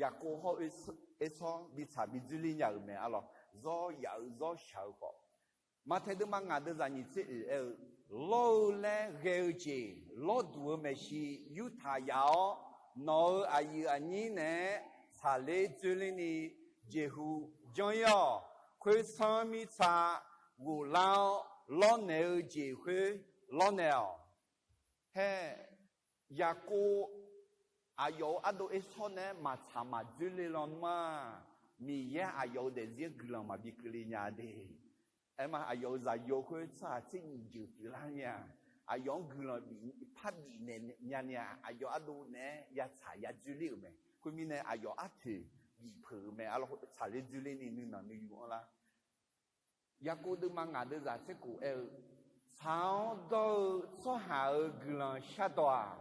Yaqkov hawr-eu Ersawr bi tsaq bi dzoer ler nya-euq mae arlawq. Zawr yaf-eu zawr shaq-eu khawf, Maqtaeq deuvma ngaq deuvzaq nyiq tser oeq aer-eu, lawr-eu laer ghae-eu jeq lawrduq-eu maeqshi yurtaq yaf-awr, nawq-euq aqyuif aqnyir naeq-aer tsaqler dzoerler ni jeqhu janr-ir-awq. Khoersanr mirtsa ghoflar-awr lawrnaeq-eu jeq khoer lawrnaeq-awq. Hae, Yaqkov aqyawf-euq ardov Ersawr naeq-aer maqtsaq maqdzoer ler lawnmr-a. Miqyaer aqyawf-euq daefzir-anr guiqlanq maqbi keuvle nya de. Aerma aqyawf-euq zaqyo khoer tsawrhaq tser nyiq jeuq pyeuflar nya. Aqyawf-anr guiqlanq bif parbif naeq nya ni-aq, aqyawf ardov naeq-aer yatsaq yadzoer ler-euq mae. Khoermirnae aqyawf artoeq bif peuq-euq mae. Arlawr tsaqler dzoerler ni nuinanq nuiyu anrlar. Yaqkov deuvma ngaq deuvzaq tser kof aer-eu, tsaq-awr dawr-eu tsawrhaq-euq guiqlanq shardawq-aq,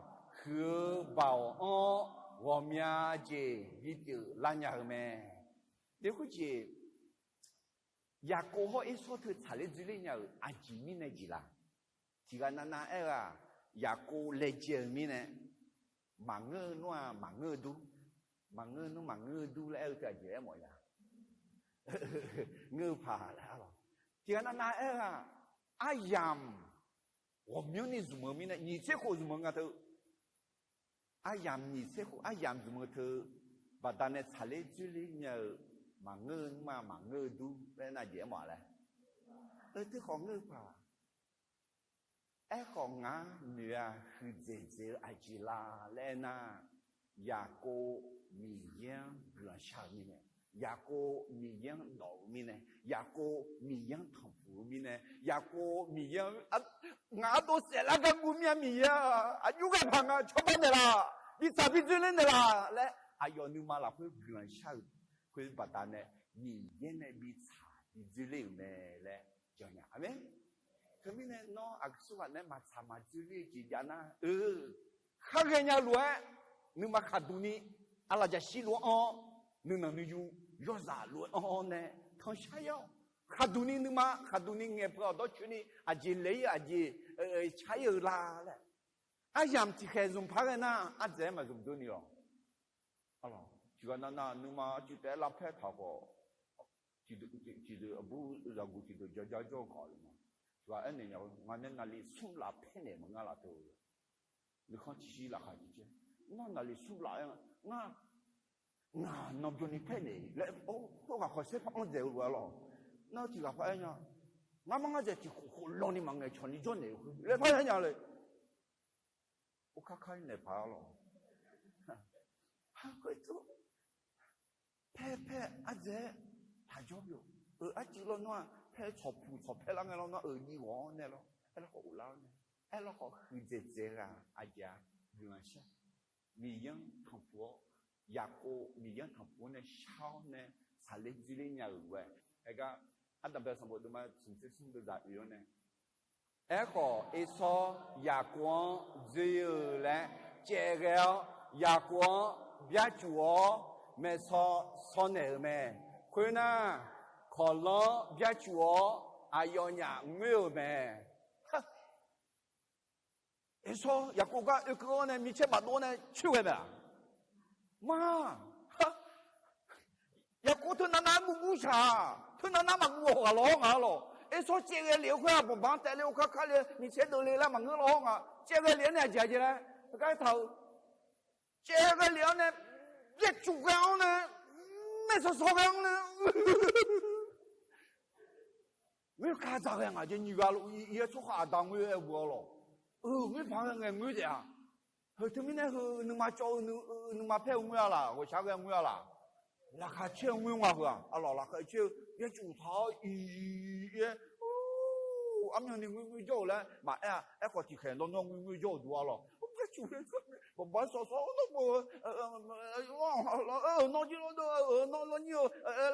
huiq-eu baoq anr-awr ghawqmya jeq bipyeuf lar nya-eu mae. Khoerjeq, Yaqkov hawr Ersawr teu tsaqler dzoerler nya-euq aqjeq mirnae jeq laq? Tiqghaq navnav aer-eu-aq, Yaqkov laejae-euq mirnae, maqngeur-eu nmr-aq maqngeur-eu dur, maqngeur-eu nmr maqngeur-eu dur laer aer-eu teu aqjeq aermawf ya. Ngeur-eu paq laer arlawq. Tiqghaq navnav aer-eu-aq, aryamq ghawqmyanrni zmq-eu mirnae, nyiq tser khof zmq-eu nga teu. Aryamq nyiq tser khof, aryamq zmq-eu teu, baqdanae tsaqler dzoerler nya-eu, maqngeur-eu nmr-aq maqngeur-eu dur laer nar jeq aermawf laer. Teukhawf ngeur-eu paq. Aerkhawf ngar noeq-a, huiqdzaeq dzaeq-eu aqjeq la laer aernar, Yaqkov Miqyaer-anr guiqlanq shar-euq mirnae, Yaqkov Miqyaer-anr dawq-eu mirnae, Yaqkov Miqyaer-anr tanqpuq-eu mirnae, Yaqkov Miqyaer-anr, ngaq ardov saeflar gar guv mir-a, Miqyaer-aq aqjox ghae paq nga, cawba naeqlaf, bitsaq bidzoerler naeqlaf laer aqyawf nuima lafkhoer guiqlanq shar-euq khoer baqdanae Miqyaer nae bitsaq bidzoerler-euq mae laer janrnya. Aqmeq. Teumirnae nawr aqsurghaq nae maqtsaq maqdzoerler-eu jeq jav nar-eu, khar ghaenya lof-aer nuima khaqduq ni aqlaf jaqshir lof-anr, nuinanq nuiyu yawzaq lof-anr nae tanqshar-ir-awq. Khaqduq ni nuima khaqduq ni ngaeqpeuq-awq dawrcoeni aqjeq laeq-ir aqjeq car-ir-eu la laer, aryamq tiqkhaeq zmq par ghae nar ardzaeq-aer maqzmq durni-awq. Tiqghaq nav nav nuima cuiv taef-aer lavpaer taq khawf, tiqdeuq aqbur zaqguq tiqdeuq jajar jawr-eu kaq-awq le ma. Tiqghaq aernaeq nya-eu, ngaq nae naqli smr laf paernaeq maqngeur laf teu-eu, nuikhanr tiqshir laqkhaq tiqcaer, nar naqli smr laf-aer ngar, ngaq nanbyan ni paernaeq laer, khoerghaq khawf saer par anr dzaeq-eu lof-aer lawq. Nar tiqghaq par aer nya, ngar mar ngar dzaeq tiqkhof khof lawni maqngaeq cawq ni jawrnaeq-eu khoer laer par aer nya le. Orkar kar-ir naeq paq-a lawq. Khoer tov, paer paer ardzaeq-aer taq jawr byov. Euq arcuiv lawnmr-aq paer tsawqpuq tsawqpaer lar ngae lawnmr-aq euq jiv ghawq-anr nae lawr, aerlawr khawf uvlar-awr nae, aerlawr khawf huiqdzaeq dzaeq ghaq aqjeq-a guiqlanq shar. Miqyaer-anr tanqpuq-awr, Yaqkov Miqyaer-anr tanqpuq-awr nae shar-awr nae saqler dzoerler nya-euq lof-aer, aergar, ardanqbae sanqbof deuvma smq tser smr deuvzaq oe-awr nae, aerkhawf Ersawr Yaqkov-anr dzoer-eu laer caev ghae-awr, Yaqkov-anr byarcuf-awr maeqsaw saw naeq-euq mae. Khoernar, kawqlanr byarcuf-awr aqyawfnyaf ngoer-euq mae. Ersawr Yaqkov gar oekeuv-awr nae micaer bafdov-awr nae coer ghae mae-aq. Ma, Yaqkov teunav nav-aer guv guv shaq, teunav nav maqguv-awq ghaq lawr nga lawq. Ersawr caev ghae lef-eu khoer-aq, banqbanq taef le, orkar kar le, micaer deuv le laer maqngeur lawr nga. Caev ghae lef-awr nae aqjeq aqjeq laer heugar aertaq-eu, caev ghae lef-awr nae, byarcuf ghae-awr nae, maeqsaw saw ghae-awr nae, Ngoerkar dzaq ghae ngaq jeq nyiq ghaq lof-aer tsawrhaq aqda ngoer-aer bu-awr lawq. Euq ngoer paq ghae ngae ngoer taef-a. Heu teumirnae heu nuima cawv-eu nuima paer-eu ngoer-a laq, ghawqshaq ghae ngoer-a laq. Laqkhaq caer-eu ngoer nga heu-aq, aqlawq laqkhaq caer-eu byarcuf taq-awr iq-aer, armyan ni ngoer ngoer jawr-euq laer maqaer-a. Aerkhawf tiqkhaeq nawr nawr ngoer ngoer jawr-euq duq-a lawq. Byarcuf ghae, banqbanq sawq sawq-awr nawr bo-eu, nawr jir lawr dov-eu, nawr lawnyir-eu,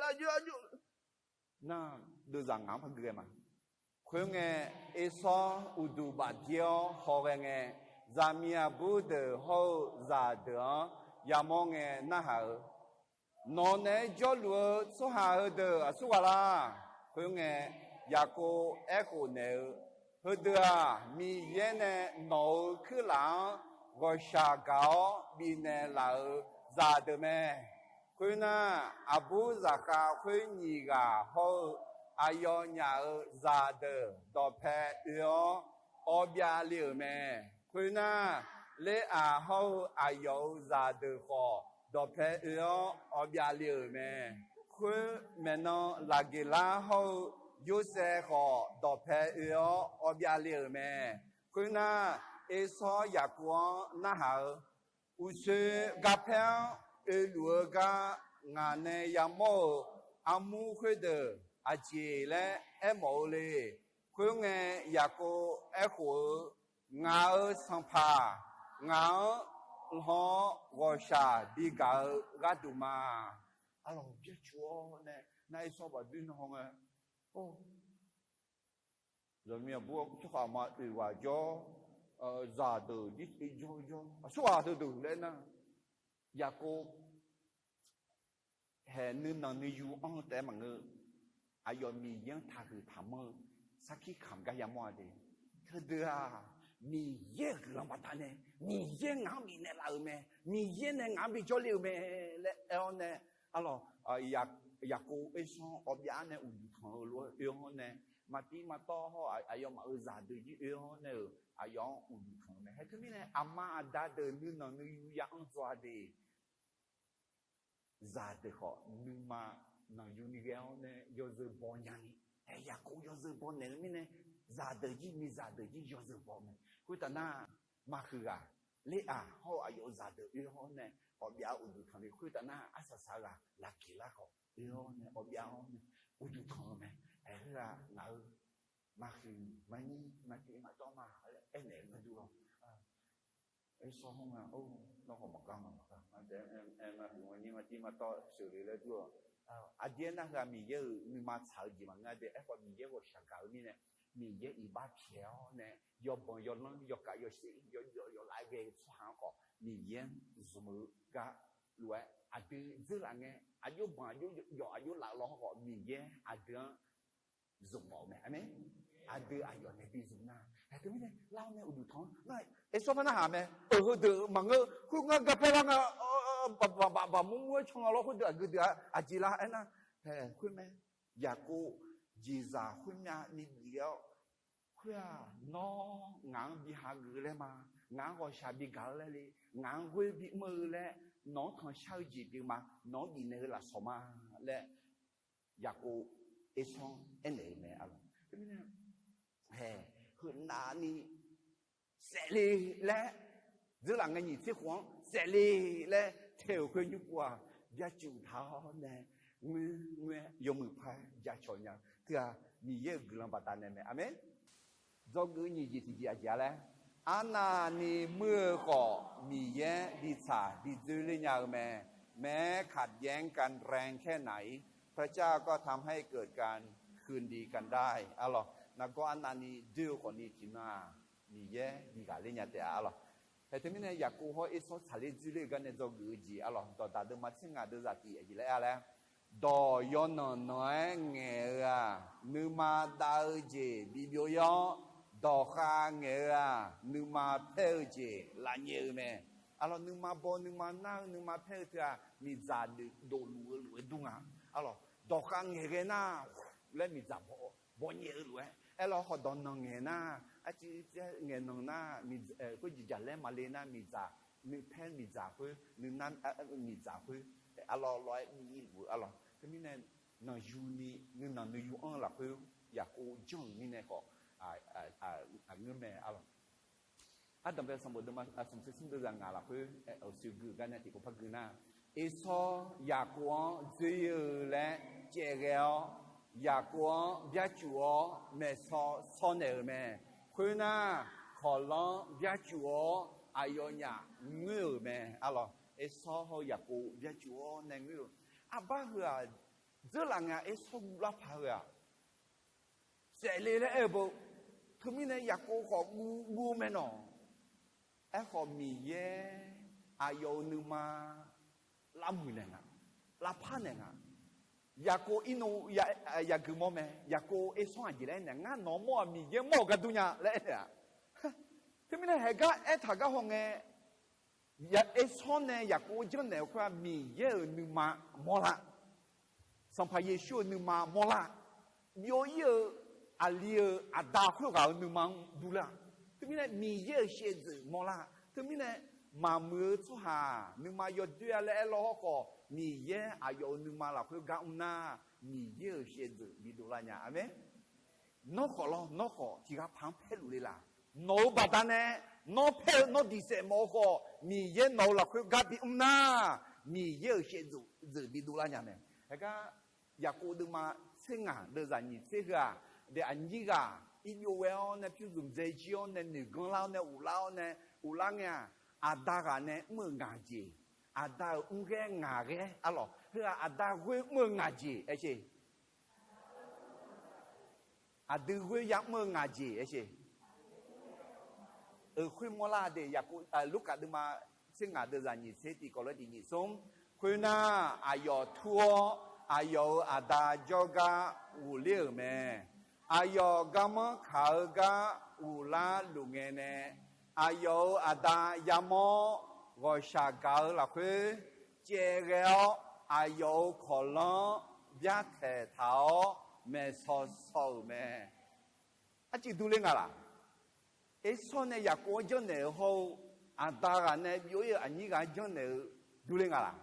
lar jir lar jir-eu. Nar, deuvzaq ngaq-anr par gui ghae ma. Khoerngae, Ersawr uqduq bafdir-awr hawghae ngae, zaqmiq aqbur deuq hawr-eu zaqdeuq-anr yamawr ngae narhaq-eu, Nawq naeq-aer jawrluf-eu tsawrhaq heudeuq aqsur ghaq lar? Khoerngae, Yaqkov aerkhof naeq-eu, Heudeuq-aq, Miqyaer nae nawq-euq kuirlaf-anr ghawqshaq gaq-awr bifnaeq laf-euq zaqdeuq mae. Khoernar, aqbur zaqkhav khoer nyiq ghaq hawr-eu aqyawfnyaf-euq zaqdeuq dawqpae oe-awr awbyav le-euq mae. Khoernar, Leraq hawr-eu aqyawf-euq zaqdeuq khawf dawqpae oe-awr awbyav le-euq mae. Khoer maeqnan Laqgeqlar hawr-eu Yorsaev khawf dawqpae oe-awr awbyav le-euq mae. Khoernar, Ersawr Yaqkov-anr narhaq-eu, Uqshoe garpaer-anr oeluf-eu gar ngaq nae yamawr-euq armur khoerdeuq aqjeq laer aermawf-eu le. Khoerngae, Yaqkov aerkhof-eu, Ngaq-euq sanqpaq ngaq-anr lan-awr ghawqshaq bigaq-eu gharduq ma. Arlawq byarcuf-awr nae nar Ersawr bafdir nan hawngae, zaqmiq aqbur tsawrhaq ma oeq ghaq jawr, zaqdeuq jir jawr jawr aqsur ghaq teudeuq laer nar, Yaqkov haeq nuinanq nuiyu anr-eu taef-aer maqngeur. Aqyawf Miqyaer-anr taqhuiq taqmanr-eu sarkir kamq gar yamawr-a de. Teudeuq-aq, Miqyaer-euq guiqlanq baqdanae, Miqyaer ngaq-anr bifnaeq laf-euq mae, Miqyaer nae ngaq-anr bijawr le-euq mae laer aer-awr nae, arlawq, Yaqkov Ersawr-anr awbyav-anr nae uqduq tanq-eu lof-aer oe-awr nae, maqtiv maqtawv hawr-eu aqyawfmaf-euq zaqdeuq jir oe-awr nae-euq aqyawf-anr uqduq tanq-eu mae. Haer teumirnae aqma aqda deuq nuinanq nuiyu ya anr dzaw-a de. Zaqdeuq khawf nuima nanqyu ni ghae-awr nae yawzeu baw nyani, aer Yaqkov yawzeu baw naeq-eu mirnae, zaqdeuq jir miqzaq deuq jir yawzeu baw mae. Khoertav nar, maqhuiq ghaq, Leraq hawr-eu aqyawf-euq zaqdeuq oe-awr nae Awqbyav uqduq tanq ni khoertav nar, arsaq saq-eu ghaq lafkiq lar khawf oe-awr nae, awqbyav-awr nae uqduq tanq-eu mae. Aer, heu-aq ngaq-euq maqhuiq maqnyir maqtiv maqtawv ma laer aernaeq-eu gharduq-awr, Ersawr hawr nga, or, nawr khawf maqgar ma maqgar, maqhuiq maqnyir maqtiv maqtawv sheuqle laer dur-awq. Aqdui-aer nar heu-aq Miqyaer-euq nuima tsaq-eu jeq maqngeur-a de. Aerkhawf Miqyaer ghawqshaq gaq-eu mirnae, Miqyaer iqbax pyaeq-awr nae yawbanq yawlanr yawkav yawshaef yawjawv yawlav ghae-eu tsawrhaq-anr khawf Miqyaer-anr zmq-eu gar lof-aer aqdui dzeurlaf ngae, aqjox banq aqjox yawf aqjox laf law-awr khawf Miqyaer aqdui-anr zmq mawf-eu mae. Aqmeq. Aqdui aqyawf nae bi zmq nar, hae teumirnae lar-awr nae uqduq tanq-anr nar, Ersawr par narhaq mae. Euq heudeuq maqngeur, khoerngar garpaer lar nga, baqbaq baqmur mur-aer can nga lawr, khoerdeuq aqgeu deuq-aq aqjeq la aernar, hae khoer mae. Yaqkov jeqzaq khoermyav ni bif ghae-awr, khoer-aq nawr ngaq-anr bi hageuf laer ma, ngaq-anr ghawqshaq bi gaq-eu laer le, ngaq-anr ghoer bi mr-eu laer, nawq-anr tanqshar-eu jeq pyeuf ma, nawq-anr bifnaeq-eu lafsawq ma laer Yaqkov Ersawr-anr aernaeq-eu mae. Aqlawq teumirnae, hae, heunav ni saefle laer, dzeurlaf ngae nyiq tser khof-anr saefle laer tae-euq khoer nymr pov-aq, byacuf taq-awr nae ngoerngoer-aer yawmuiq par jacawq nya-eu teu-aq, Miqyaer-euq guiqlanq baqdanae mae. Aqmeq. Dzawgeuf nyiq jeq tiqjeq aqjeq-a laer, arnavni muir-eu khawf Miqyaer bi tsaq bi dzoerler nya-eu mae. แม้ขัดแย้งกันแรงแค่ไหน พระเจ้าก็ทำให้เกิดการคืนดีกันได้ Aqlawq nargawr arnavni doer-eu khawfni tiqnan-aq Miqyaer bi ghaqler nya taef-a. Aqlawq hae teumirnae Yaqkov hawr Ersawr tsaqler dzoerler-eu gar nae dzawgeuf-eu jeq aqlawq dawqdaq deuvma tser ngaq deuvzaq tiq aqjeq laer-a laer, dawq yawnanq nanq-aer ngaeq-eu-aq nuima dav-eu jeq bibyov-ir-awr, dawqkhav ngaeq-eu-aq nuima paer-eu jeq lafnyaef-eu mae. Aqlawq nuima baw nuima nar-eu nuima paer-eu teu-aq miqdzaq dovluf-eu lof-aer dur nga. Aqlawq dawqkhav ngaeq ghae nar laer miqdzaq baw nyaef-eu lof-aer, aerlawr khawf dawq nanq ngaeq nar, arciv ngaeq nanq nar, khoer jeqjaq laer maqle nar miqdzaq, nuipaer miqdzaq khoer nuinar miqdzaq khoer aqlawq lawr-aer bi-ir luf-eu aqlawq teumirnae nanqyuni nuinanq nuiyu anr-eu lafkhoer Yaqkov janr-euq mirnae khawf aqngeur mae aqlawq. Ardanqbae sanqbof deuvma smq tser smr deuvzaq ngaq lafkhoer awqsoeq gui-euq gar nae tiqkov par gui nar, Ersawr Yaqkov-anr dzoer-eu laer caev ghae-awr, Yaqkov-anr byacuf-awr maeqsaw saw naeq-euq mae. Khoernar, kawqlanr byacuf-awr aqyawfnyaf ngoer-euq mae. Aqlawq Ersawr hawr-eu Yaqkov byacuf-awr nae ngoer-euq. Arbar heu-aq, dzeurlaf ngae Ersawr guvlar paq-eu-aq, saefle laer aer-eu beu. Teumirnae Yaqkov khawf guv guv-eu mae nawq. Aerkhawf Miqyaer aqyawf-euq nuima lavmuiq naeq nga, lavpar naeq nga. Yaqkov irnov yagui mawr mae. Yaqkov Ersawr aqjeq laer aernaeq, ngar nawq-anr mawr-aq Miqyaer mawr-euq gar dur nya laer aernaeq-aq. Teumirnae haeq gar aertaq gar hawngae, Ersawr nae Yaqkov-anr janrnaeq-eu khoer-aq Miqyaer-euq nuima mawrlar, Sanqpaq Yeqsur-euq nuima mawrlar, byov-ir-eu aqli-euq aqda khoerghaq-euq nuima-anr durlar. Teumirnae Miqyaer-euq shaevdzeuf mawrlar. Teumirnae maqmuiq-eu tsawrhaq nuima yawdoer-a laer aerlawr hawrkhawf, Miqyaer aqyawf-euq nuima lafkhoer gar mr nar, Miqyaer-euq shaevdzeuf bidov lar nya. Aqmeq. Nawr khawf lawr, nawr khawf tiqghaq paq-anr paerluf le laq? Nawq-euq baqdanae nawr paer-eu nawr diq saef mawf-eu khawf, Miqyaer nawq-euq lafkhoer gar bimr nar, Miqyaer-euq shaevdzeuf bidov lar nya mae. Haegar Yaqkov deuvma tser ngaq deuvzaq nyiq tser heu-aq, daef aqnyir ghaq irbyov ghae-awr nae pyur zmq dzae jir-awr nae noeq ganr lar-awr nae uqlar-awr nae uqlar ngae-aq, aqda ghaq nae mr-euq ngaq jeq, aqda-euq mr ghaer ngaq ghaer aqlawq heu-aq, aqda ghoer mr-eu ngaq jeq aer sher. Aqdui ghoer ya mr-eu ngaq jeq aer sher. Euq khoer mawrlar de. Yaqkov, Lurkaf deuvma tser ngaq deuvzaq nyiq tser tiq kawv lof-aer tiq nyiq smr. Khoernar, aqyawf tur-awr aqyawf-euq aqda jawrgar ghofler-euq mae. Aqyawf garmanr kaq-eu gar ghoflar luf ngae nae, aqyawf-euq aqda yamawr-awr ghawqshaq gaq-eu lafkhoer caev ghae-awr, aqyawf-euq kawqlanr byartaeq taq-awr maeqsaw saw-euq mae. Arcuiv durler nga laq? Ersawr nae Yaqkov-anr janrnaeq-eu hawr-eu, aqda ghaq nae byov-ir-euq aqnyir ghaq-anr janrnaeq-eu durler nga laq?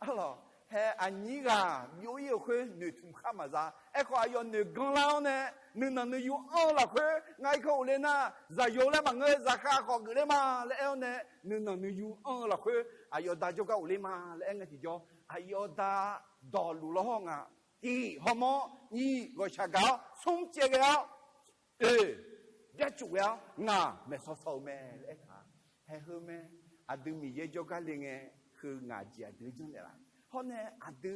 Arlawq, hae aqnyir ghaq byov-ir-euq khoer noeqtmq khar maqza. Aerkhawf aqyawf noeq ganr lar-awr nae, nuinanq nuiyu anr-eu lafkhoer, ngar irkanr ghofler nar, zaqyo laer maqngeur, zaqkhav khawf geufler ma laer aer-awr nae, nuinanq nuiyu anr-eu lafkhoer, aqyawf da jawrgar ghofler ma laer aer ngae tiqjawr, aqyawf da dawqluf lawr hawr ngaq, tiq hawmawr, nyiq ghawqshaq gaq-awr, smr caev ghae-awr, oeq byarcuf ghae-awr ngaq maeqsaw saw-eu mae laer aertaq-a. Haeq heu mae, aqdui Miqyaer jawrgar le ngae, heu ngaq jeq aqdui janrnaeq laf. Hawr nae aqdui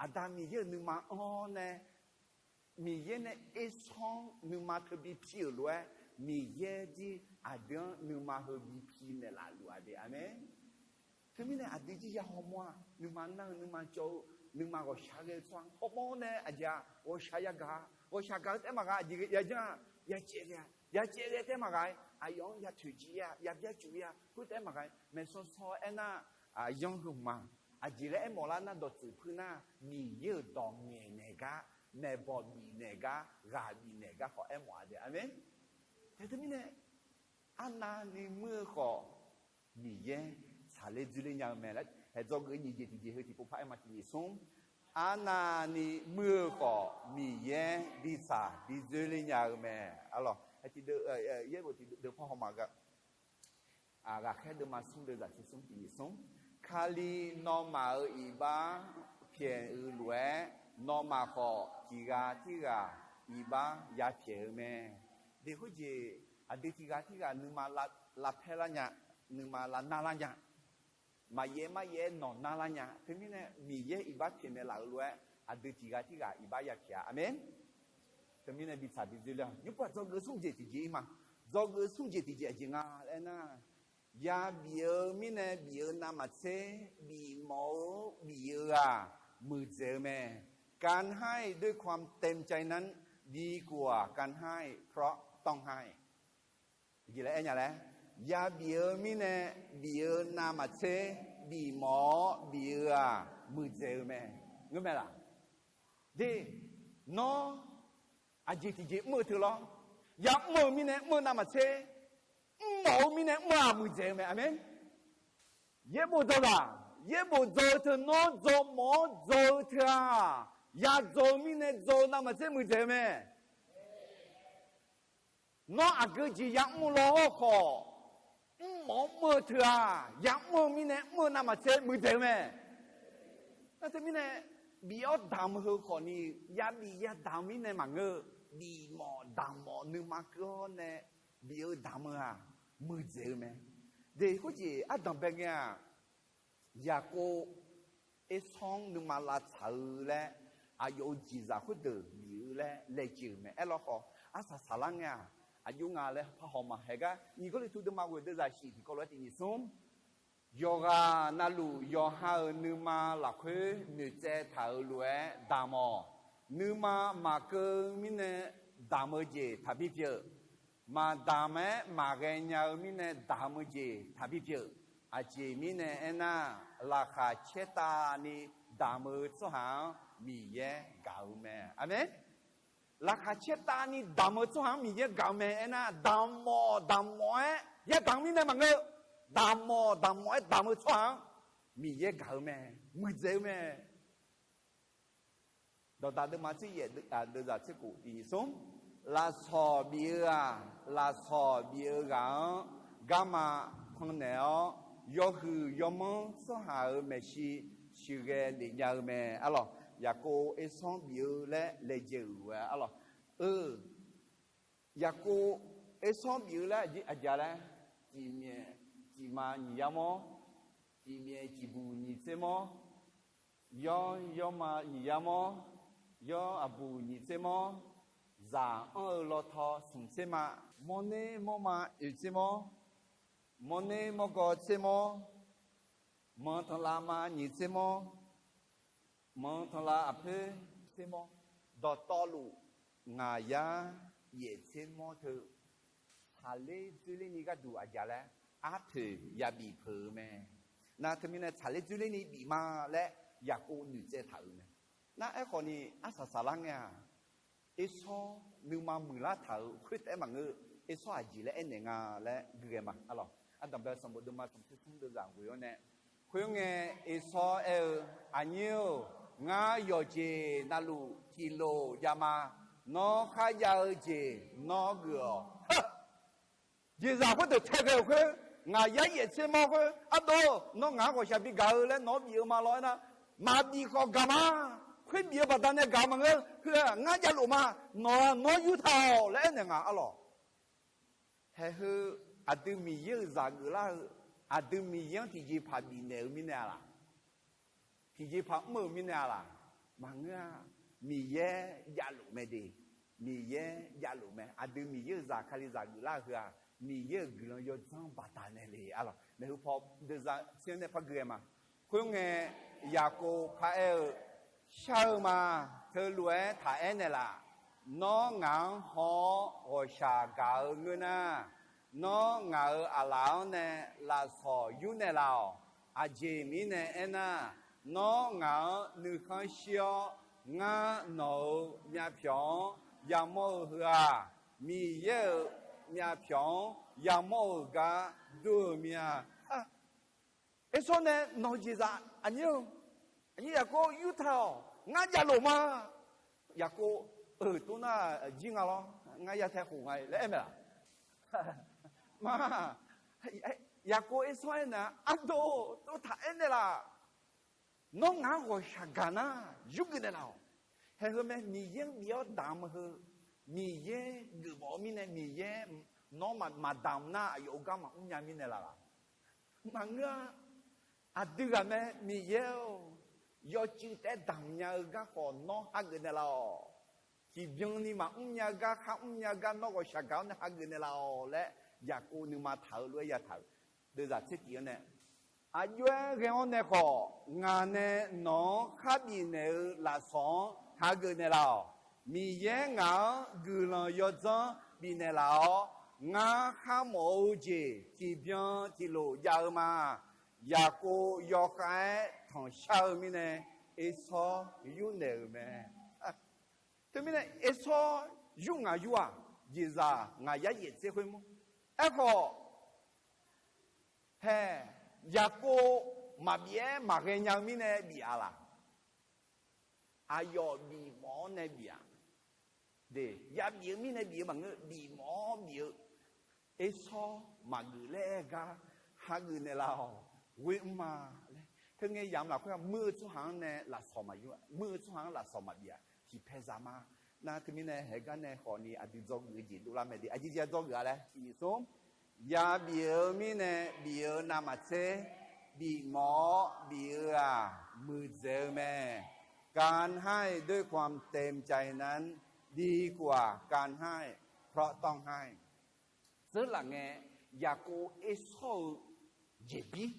Aqda Miqyaer-euq nuima anr nae, Miqyaer nae ersanr nuima teu bi pi-euq lof-aer, Miqyaer jir aqdui-anr nuima heu bi pi naeqlaf luf-a de. Aqmeq. Teumirnae aqdui jir ya hawmawr-aq, nuima nar-eu, nuima cawv-eu, nuima ghawqshaq ghae-eu tsawrhaq hawmawr nae aqjeq-aq ghawqshaq yagaq-a. Ghawqshaq gaq-eu taef maqgaq, aqjeq ya janr-aq, ya caev ghae-a. Ya caev ghae taef maqgaq-aer aqyawf-anr ya toeqciv-a, ya byarcuf-a, khoer taef maqgaq-aer maeqsaw saw-aer nar, aqyanr heu ma. Aqjeq laer aermawf lar nar, dawqtsuif puir nar, Miqyaer-euq dawq ngaeqnaeq gar, maeqbawq bifnaeq gar, ghaq bifnaeq gar khawf aermawf-a de. Aqmeq. Teumirnae arnavni muir-eu khawf, Miqyaer tsaqler dzoerler nya-eu mae laer, haeq dzawgeuf nyiq jeq tiqjeq heu tiqpov par aer ma. Tiq nyiq smr, arnavni muir-eu khawf, Miqyaer bi tsaq bi dzoerler nya-eu mae. Arlawq, tiqdeuv, yaerbof tiqdeuv par hawma ga. Ghaqkhaer deuvma smr deuvzaq tser smr tiq nyiq smr. Kali nawmaf-euq iqbax pyaeq-eu lof-aer, nawmaf khawf tiq ghaq tirghaq iqbax yapyaeq-eu mae. Deq khoerjeq, aqdui tiq ghaq tirghaq nuima lavpaer lar nya, nuima lavnar lar nya, maqyaef maryaef-aer nawq nar lar nya. Teumirnae Miqyaer iqbax pyaeqnaeq laf-euq lof-aer, aqdui tiq ghaq tirghaq iqbax yapyaeq-a. Aqmeq. Teumirnae bi tsaq bi dzoerler-awq. Nymrpov dzawgeuf smr jeq tiqjeq-ir ma. Dzawgeuf smr jeq tiqjeq aqjeq nga laer nar, yabif-eu mirnae bif-eu navmaqtser, bifmawf-eu bif-eu-aq, muiqdzaeq-eu mae. การให้ด้วยความเต็มใจนั้น ดีกว่าการให้เพราะต้องให้ Aqjeq laer aer nya laer, yabif-eu mirnae bif-eu navmaqtser, bifmawf-awr bif-eu-aq, muiqdzaeq-eu mae. Ngeur mae laq? De, nawr aqjeq tiqjeq mr-eu teu lawr, ya'mr-eu mirnae mr-eu navmaqtser, mrmawf-eu mirnae mr-aq muiqdzaeq-eu mae. Aqmeq. Yaerbof dzawzaq, yaerbof dzaw-eu teu nawr dzaw mawf-awr dzaw-eu teu-aq, yadzaw-eu mirnae dzaw-eu navmaqtser muiqdzaeq-eu mae. Nawr aqgeu jeq ya'mr law-awr khawf, mrmawf-awr mr-eu teu-aq, ya'mr-eu mirnae mr-eu navmaqtser muiqdzaeq-eu mae. Nar teumirnae, bif-awr damq-eu heu khawfni, yabif yadamq-eu mirnae maqngeur-eu, bifmawf damq mawf nuima keuv-awr nae bif-eu damq-eu-aq, muiqdzaeq-eu mae. De khoerjeq ardanqbae ngae-aq, Yaqkov ersanr nuima lavtsaq-eu laer, aqyawf-euq jeqzaq khoerdeuq bif-eu laer laejae-euq mae. Aerlawkhawf, arsaq saqlar ngae-aq, aqjox nga laer par haw ma. Haeqgar nyiq Gawrliqtu deuvma ghoeq deuvzaq shif tiqkawv lof-aer tiq nyiq smr, yawqghaq navluf yawqha-euq nuima lafkhoer noeqtsaev taq-euq lof-aer damq-awq. Nuima maqkeuv mirnae damq-eu jeq taqbi pyeuf. Maqdamq-aer maqghae nya-eu mirnae damq-eu jeq taqbi pyeuf. Aqjeq mirnae aernar, laqkhaq caertavni damq-eu tsawrhaq-anr Miqyaer gaq-eu mae. Aqmeq. Laqkhaq caertavni damq-eu tsawrhaq-anr Miqyaer gaq-eu mae. Aernar, damq mawf damq mawf-aer yadamq mirnae maqngeur-eu, damq mawf damq mawf-aer damq-eu tsawrhaq-anr Miqyaer gaq-eu mae, muiqdzaeq-eu mae. Dawqdaq deuvma tser yaef deuvzaq tser khof tiq nyiq smr, lafsawq bif-eu-aq, lafsawq bif-eu ghaq-anr garma pannaeq-awr, yawhuiq yawmanr tsawrhaq-euq maeqshi sheuqghae lef nya-eu mae. Arlawq, Yaqkov ersanr bif-eu laer laejae-euq lof-aer arlawq, eu, Yaqkov ersanr bif-eu laer aqjeq laer, tiqmyaef tiqma nyiq yar mawr, tiqmyaef tiqbuq nyiq tser mawr, yawr yawrma nyiq yar mawr, yawr aqbuq nyiq tser mawr, zaq anr-eu lawtaw smq tser ma, mawrner mawrma oeq tser mawr, mawrner mawrgawv tser mawr, manq tanqlav ma nyiq tser mawr, manq tanqlav aqpoer tser mawr, dawqtawvluf ngaq yar yaef tser mawr teu, tsaqler dzoerlerni gharduq aqjeq laer arpoeq yabif peuq-eu mae. Nar teumirnae tsaqler dzoerlerni bif ma laer Yaqkov noeqtsaev taq-euq mae. Nar aerkhawfni arsaq saqlar ngae-aq, ersanr nuima muiqlar taq-euq khoertaef maqngeur, ersanr aqjeq laer aernaeq nga laer guighae ma. Arlawq, ardanqbae sanqbof deuvma sanqbof tser smr deuvzaq ghoe-awr nae, khoerngae Ersawr aer-eu, Aqnyir-or, ngar yawqjeq navluf tiqlof javma. Nawr kharjav-eu jeq nawr geuf-awq. Jeqzaq khoerdeuq tae ghae-euq khoer, Ngaq yar yaef tser mawr khoer, ardov, nawr ngaq-anr ghawqshaq bi gaq-eu laer nawq-anr bif-eu ma law aernar, maqbif khawf gaq ma. Khoer bif-eu baqdanae gaq maqngeur. Heu-aq ngar javlof ma. Nawq-aq nawr yurtaq-awq laer aernaeq ngaq arlawq. Haeq heu, aqdui Miqyaer-euq zaq geuflar-eu, aqdui Miqyaer-anr tiqjeqpaq bifnaeq-eu mirnae-a laq? Tiqjeqpaq mr-eu mirnae-a laq? Maqngeur-a. Miqyaer javlof mae de. Miqyaer javlof mae. Aqdui Miqyaer-euq zaq Kalizaq geuflar-eu heu-aq, Miqyaer-euq guiqlanq yawdzanr baqdanae le arlawq. Maeqhu paw deuvzaq tser-anr nae par gui-aer ma. Khoerngae, Yaqkov paraer-eu, Shar-eu ma. Teulof-aer taq aer naeqlaf. Nawr ngaq-anr haw-awr ghawqshaq gaq-eu ngeur nar, nawr ngaq-euq aqlaf-anr nae lafsawq yur naeqlaf-awq. Aqjeq mirnae aernar, nawr ngaq-anr nuikhanr shir-awr, ngar nawq-euq myavpyawq-anr yamawr-eu heu-aq, Miqyaer-euq myavpyawq-anr yamawr-euq gar dur-eu mir-a. Ersawr nae nawq-eu jeqzaq aqnyir-eu, aqnyir Yaqkov yurtaq-awq, ngar javlof ma. Yaqkov, eu, tov nar jir nga lawr, ngar ya tae khof nga laer aer mae laq? Ma, Yaqkov ersawr aernar, ardov, tov taq aer naeqlaf. Nawr ngaq-anr ghawqshaq gaq nar, yurgeuf naeqlaf-awq. Haeq heu mae, Miqyaer-anr bif-awr damq-eu heu, Miqyaer geufmawf-eu mirnae, Miqyaer nawr maqdamq nar aqyawf-euq gar maqmr nya mirnae laf laq? Maqngeur-a. Aqdui ghaq mae, Miqyaer-or, yawcuiv taef-aer damq nya-eu gar khawf nawr hageuf naeqlaf-awq. Tiqbyan ni maqmr nya-eu gar, kharmr nya-eu gar nawr ghawqshaq gaq-awr nae hageuf naeqlaf-awq laer, Yaqkov nuima taq-eu lof-aer yataq-euq. Deuvzaq tser tif-anr nae, aqjox-aer ghae-awr nae khawf, ngaq nae nawq-anr khar bifnaeq-eu lafsawq-anr hageuf naeqlaf-awq. Miqyaer ngaq-anr guiqlanq yawdzanr bifnaeq laf-awr, ngar kharmawf-eu jeq tiqbyan tiqlof jav-eu ma. Yaqkov yawkhav-aer tanqshar-eu mirnae, Ersawr yurnaeq-euq mae. Teumirnae Ersawr yur ngaq yur-aq, jeqzaq ngaq yar yaef tser khoer mawr. Aerkhawf, haeq, Yaqkov maqbif-aer maqghae nya-eu mirnae bif-a laq? Aqyawf bifmawf-awr nae bif-aq, de, yabif-eu mirnae bif-eu maqngeur, bifmawf-awr bif-eu. Ersawr maqgeuf laer-aer gar hageuf naeqlaf-awq, ghoe mr ma laer. Teungae yamq lafkhoer-aq, muir-eu tsawrhaq-anr nae lafsawq maqyur-a, muir-eu tsawrhaq-anr lafsawq maqbif-aq, tiqpaeq zaq ma. Nar teumirnae haeqgar nae khawfni aqdui dzawgeuf-eu jeq dovlar mae de, aqjeq jeq-a dzawgeuf-a laer tiqnyif smr, yabif-eu mirnae bif-eu navmaqtser, bifmawf-awr bif-eu-aq, muiqdzaeq-eu mae. การให้ด้วยความเต็มใจนั้น ดีกว่าการให้เพราะต้องให้ Dzeurlaf ngae, Yaqkov Ersawr-eu jeqbir,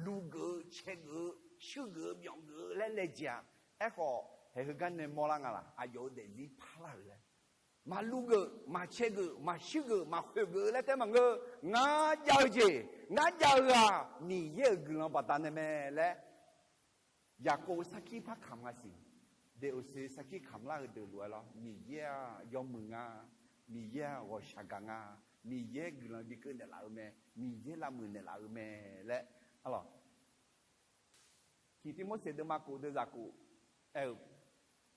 luv geuf-eu, cae geuf-eu, shuir geuf-eu, myawf geuf-eu laer laejae-a. Aerkhawf, haeq heugar nae mawrlar nga laq? Aqyawf-euq daefzir parlar-euq laer, maqluv geuf, maqcae geuf, maqshuir geuf, maqkhoeq geuf-eu laer taef maqngeur. Ngar jav-eu jeq, ngar jav-eu-aq, Miqyaer-euq guiqlanq baqdanae mae laer, Yaqkov sarkir par kamq nga siq. Deqoqsoe sarkir kamqlar-eu deuq lof-aer lawr, Miqyaer-aq yawmuiq nga, Miqyaer-aq ghawqshaq gaq nga, Miqyaer guiqlanq bi keuv naeqlaf-eu mae, Miqyaer lavmuiq naeqlaf-eu mae laer, arlawq. Tiq Tivmorseq deuvma kof deuvzaq kof aer-eu,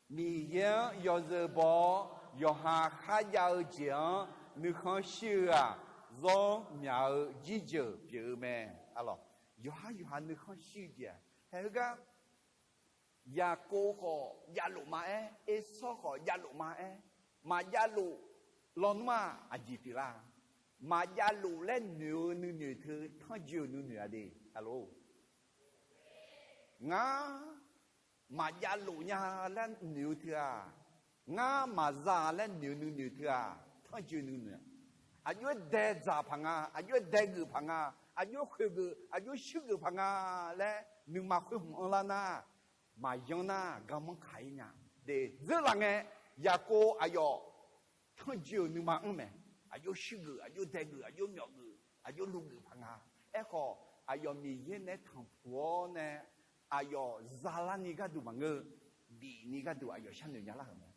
Miqyaer-anr yawzeu baw-awr, yawqha kharjav-eu jeq-anr nuikhanr shir-eu-aq, zawr myaq-eu jirjeuq pyeuf-eu mae. Arlawq, yawqha yawqha nuikhanr shir-eu jeq-aq, haeq heugar Yaqkov khawf javlof ma-aer, Ersawr khawf javlof ma-aer, maqjavlof lawnmr-aq aqjeq pyeuflar? Maqjavlof laer noeq-eu nuinoeq teu tanrjoe-euq nuinoeq-a de, arlawq. Ngar maqjavlof nya laer noeq-eu teu-aq, ngar maqza laer noeq-eu nuinoeq teu-aq, tanrjoe nuinoeq-a. Aqjox-aer dae dzaq paq nga, aqjox-aer dae geuf paq nga, aqjox khoeq geuf, aqjox shuir geuf paq nga laer nuima khoer hmq anrlar nar, maqyanr nar garmanr kaq-ir nya. De, dzeurlaf ngae, Yaqkov aqyawf tanrjoe-euq nuima anr mae. Aqjox shuir geuf, aqjox dae geuf, aqjox myawf geuf, aqjox luv geuf paq nga. Aerkhawf, aqyawf Miqyaer naeq-aer tanqpuq-awr nae, aqyawf zalarni gharduq maqngeur, bifni gharduq aqyawf sharnoeq nya lar-euq mae.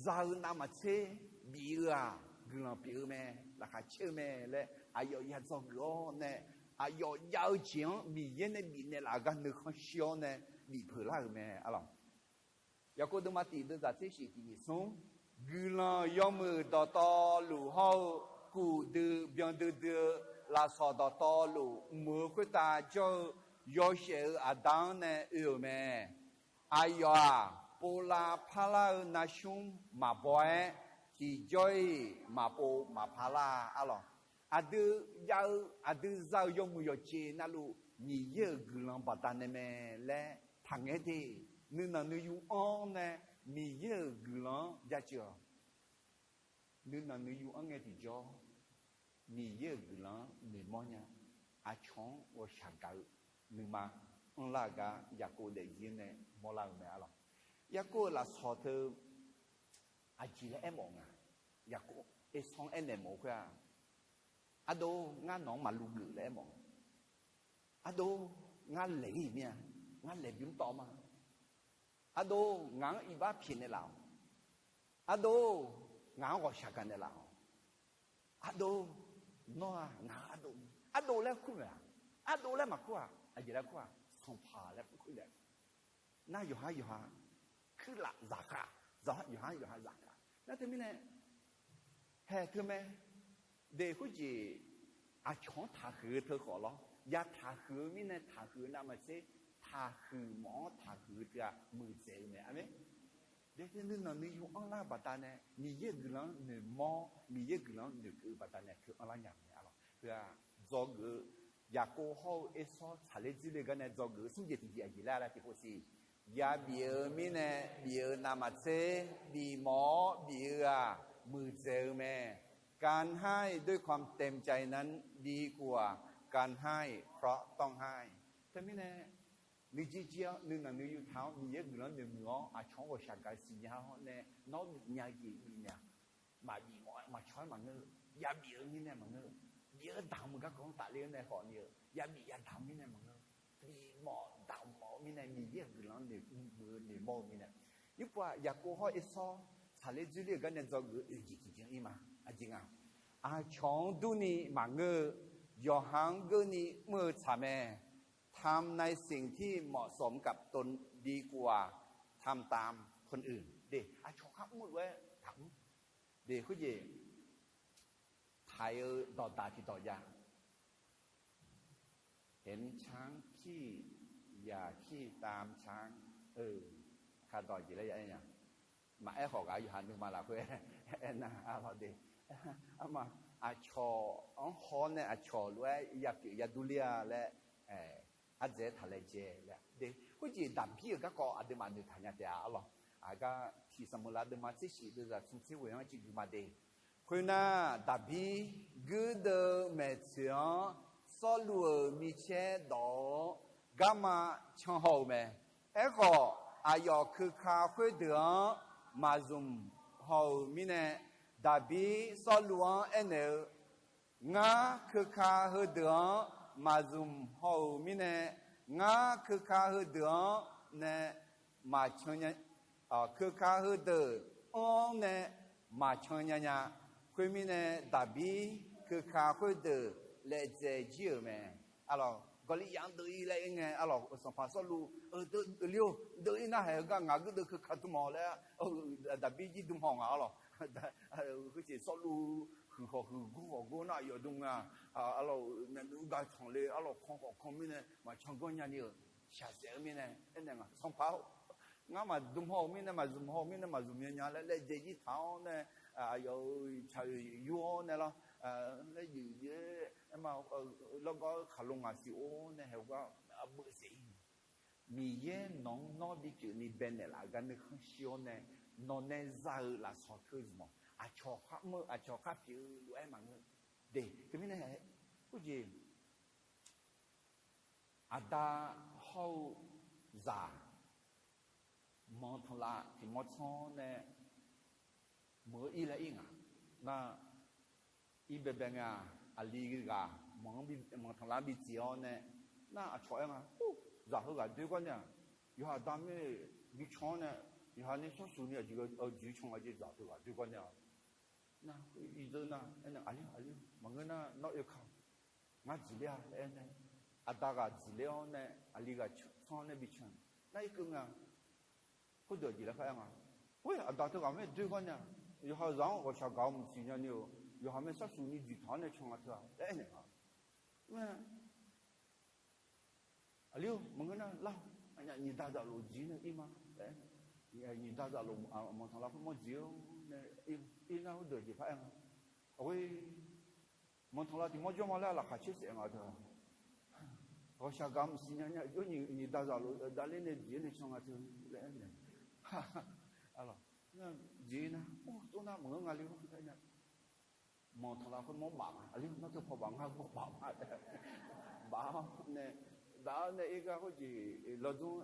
Za-eu navmaqtser bif-eu-aq, guiqlanq pyeuf-eu mae, laqkhaq caer-eu mae laer aqyawf ya dzawgeuf-awr nae, aqyawf jav-eu jeq-anr Miqyaer nae bifnaeq laf-euq gar nuikhanr shir-awr nae bifpeuq lar-euq mae, arlawq. Yaqkov deuvma tif deuvzaq tser shif tiq nyiq smr, guiqlanq yawmuiq dawqtawvluf hawr-eu kuf dui byan duidui-eu lafsawq dawqtawvluf mq-euq khoertav jawr-eu yawshaef-euq aqda-anr nae oe-euq mae. Aqyawf-aq, povlav parlar-eu narsmr maqbaw-aer, tiqjawr-iq maqpov maqpar lar-a lawq. Aqdui jav-eu, aqdui za-euq yawmuiq yawqjeq navluf Miqyaer-euq guiqlanq baqdanae mae laer taqngaer de. Nuinanq nuiyu anr nae Miqyaer-euq guiqlanq-anr jaceuq-awq. Nuinanq nuiyu anr ngae tiqjawr, Miqyaer-euq guiqlanq-anr noeqmawr nya. Aqcawq-anr ghawqshaq gaq-eu nuima anrlar-eu gar Yaqkov daefzir nae mawrlar-euq mae a lawq. Yaqkov-euq lafsawq teu aqjeq laer aermawf nga. Yaqkov Ersawr-anr aernaeq mawf-eu khoer-aq, ardov, ngar nawq-anr maqluv geuf laer aermawf nga. Ardov, ngar laeq-ir mir-a, ngar laeq bymr tawv ma. Ardov, ngaq-anr iqbax pyaeqnaeq laf-awq. Ardov, ngaq-anr ghawqshaq gaqnaeq laf-awq. Ardov, nawr-aq ngaq-anr ardov, ardov laer kur mae-aq, ardov laer maqkur-aq, aqjeq laer kur-aq, sanqpaq laer kur nae, nar yawqha yawqha kuirlaf zaqkhav, yawqha yawqha zaqkhav. Nar teumirnae, haeq teu mae, de khoerjeq, aqcawq-anr taqhuiq-eu teu khawf lawr, ya taqhuiq-eu mirnae taqhuiq-eu navmaqtser, taqhuiq mawf-anr taqhuiq-eu teu-aq muiqdzaeq-eu mae, aqmeq. Daefzir nuinanq nuiyu anrlar-eu baqdanae Miqyaer-euq guiqlanq-anr noeqmawr, Miqyaer-euq guiqlanq-anr noeqkeuv-eu baqdanae teu anrlar nya-euq mae a lawq. Heu-aq, dzawgeuf-eu Yaqkov hawr-eu Ersawr tsaqler dzoerler-eu garnae dzawgeuf-eu smr jeq tiqjeq aqjeq laer laer tiqpov siq. Yabif-eu mirnae bif-eu navmaqtser, bifmawf-awr bif-eu-aq muiqdzaeq-eu mae. การให้ด้วยความเต็มใจนั้นดีกว่าการให้เพราะต้องให้ Teumirnae, nuijeq jeq-awr nuinanq nuiyu taq-awr Miqyaer guiqlanq noeqmuiq-awr aqcawq-anr ghawqshaq gaq-eu siqnya-awr nae nawr bif nya jeq bifnaeq-aq, maqbif mawf-aer maqcawq-aer maqngeur-eu, yabif-eu mirnae maqngeur-eu, bif-eu damq-eu garkawv-anr tafler-awr nae khawf ni-eu, yabif yadamq-eu mirnae maqngeur-eu, bifmawf damqmawf-eu mirnae Miqyaer-euq guiqlanq-anr noeqmuiq-eu noeqmawr-eu mirnae. Nymrpov-aq Yaqkov hawr Ersawr tsaqler dzoerler-euq garnae dzawgeuf-eu oeq jeq tiqjeq-anr ir ma. Aqjeq nga, aqcawq-anr durni maqngeur-eu, yawqha-anr geurni mr-eu tsaq mae. ทำในสิ่งที่เหมาะสมกับตนดีกว่าทำตามคนอื่น De, aqcawq khar mr-eu lof-aer taqmr. De, khoerjeq taq-eu dawqdaq tiqdawq jav. เห็นช้างขี้ อย่าขี้ตามช้าง Kardawq jeq laer ya aer nya. Maqaer khawf ghaq yawqha nuima lafkhoer aernar, arlawq de, arma, aqcawq-anr haw-awr nae aqcawq lof-aer yapyeuf yadurler-a laer, ardzaeq-aer taq laejae laer de. Khoerjeq Daqbir-euq garkawv aqduimaf noeqtaq nya taef-a arlawq. Aqgar tiq Saqmeuqlav deuvma tser shif deuvzaq tmr tser ghoeq-anr ciqguiq ma de. Khoernar, Daqbir guirdeuv-eu maeqtsoeq-anr Sawrluv-euq micaer dawq-awr garma can haw-euq mae. Aerkhawf, aqyawf keuka khoerdeuq-anr maqzmq haw-euq mirnae, Daqbir Sawrluv-anr aernaeq-eu, Ngar keuka heudeuq-anr maqzmq haw-euq mirnae, ngar keuka heudeuq-anr nae maqcan nya, keuka heudeuq anr-anr nae maqcan nya nya. Khoermirnae, Daqbir keuka khoerdeuq laejae jir-euq mae. Arlawq, Gawrliryaf-anr deuv-ir laer aer ngae, arlawq, Sanqpaq Sawrluv, deuv-ir nar haeq-eu gar ngaq guirdeuv keuka dm-awq laer, Daqbir jir dm haw ngaq arlawq. Khoerjeq Sawrluv huiq khawf huiq, gor khawf gor nar aqyawf dm nga. Arlawq, myavnuiv gar tanq le, arlawq, kan khawf kan mirnae maqcan ganr nya ni-euq shaqsaef-eu mirnae aernaeq nga, Sanqpaq-or, ngar maqdm haw-euq mirnae maqzmq haw-euq mirnae maqzmq nya nya laer laejae jir taq-awr nae, aqyawf-euq tsaq-euq yur-awr nae lar, laer juif juif-aer aerma, lawrgawr-eu khaqlo ngaq siq-or nae haeq-eu gar arbeuv saef-ir. Miqyaer nawq-anr nawr bipyeuf ni baenaeq laf-eu gar nuikhanr shir-awr nae, nawq nae za-euq lafsawq teu zmq-awq. Aqcawq khar mr-eu, aqcawq khar pyeuf-eu lof-aer maqngeur. De, teumirnae, khoerjeq, aqda hawr-eu zaq manq tanqlav tiq mawr tsanr-awr nae meuq-eu ir laer ir ngaq nar, ir baebae ngae-aq, aqli ghaq manq tanqlav-anr bi dziq-awr nae, nar aqcawq aer nga, zaq heughaq doer gar nae-aq, yawqha aqda mir bi can-awr nae, yawqha ni sarsuq ni aqjeq, aqjeq can nga jeq, zaq teughaq doer gar nae-aq. Nar, iqzeur nar, aernaeq, aqli, aqli, maqngeur nar nawr oeka, ngar dziqler-a laer aernaeq, aqda ghaq dziqler-awr nae aqli ghaq tsanr-awr nae bi can. Nar irkeuv nga, khoerdeuq aqjeq laer khar aer nga, khoer aqda teughaq mae doer gar nae-aq, yawqha zaq-anr ghawqshaq gaq-awr maqsiq nya ni-euq, yawqha mae sarsuq ni dziqtaq-awr nae can nga teu-aq laer aernaeq nga. Aqli-or, maqngeur nar lar-awq. Nyiq da zaflof jeq nae ir ma. Nyiq da zaflof manqtanqlav khoermawr jeq-awr nae ir nar, khoerdeuq jeq par aer nga. Aqghoe, manqtanqlav tiq mawr jawr ma laer laqkhaq caer saef nga teu. Ghawqshaq gaq maqsiq nya nya, nyiq da zaflof davler nae jeq-aer nae can nga teu laer aer nae. Jeq nar, or, tov nar maqngeur nga le-or. Manqtanqlav khoermawr baf nga. Aqli-or, nar teu paw baf ngar mawr baf ma. Baf-awr nae, daf-awr nae irgar khoerjeq lawdmr,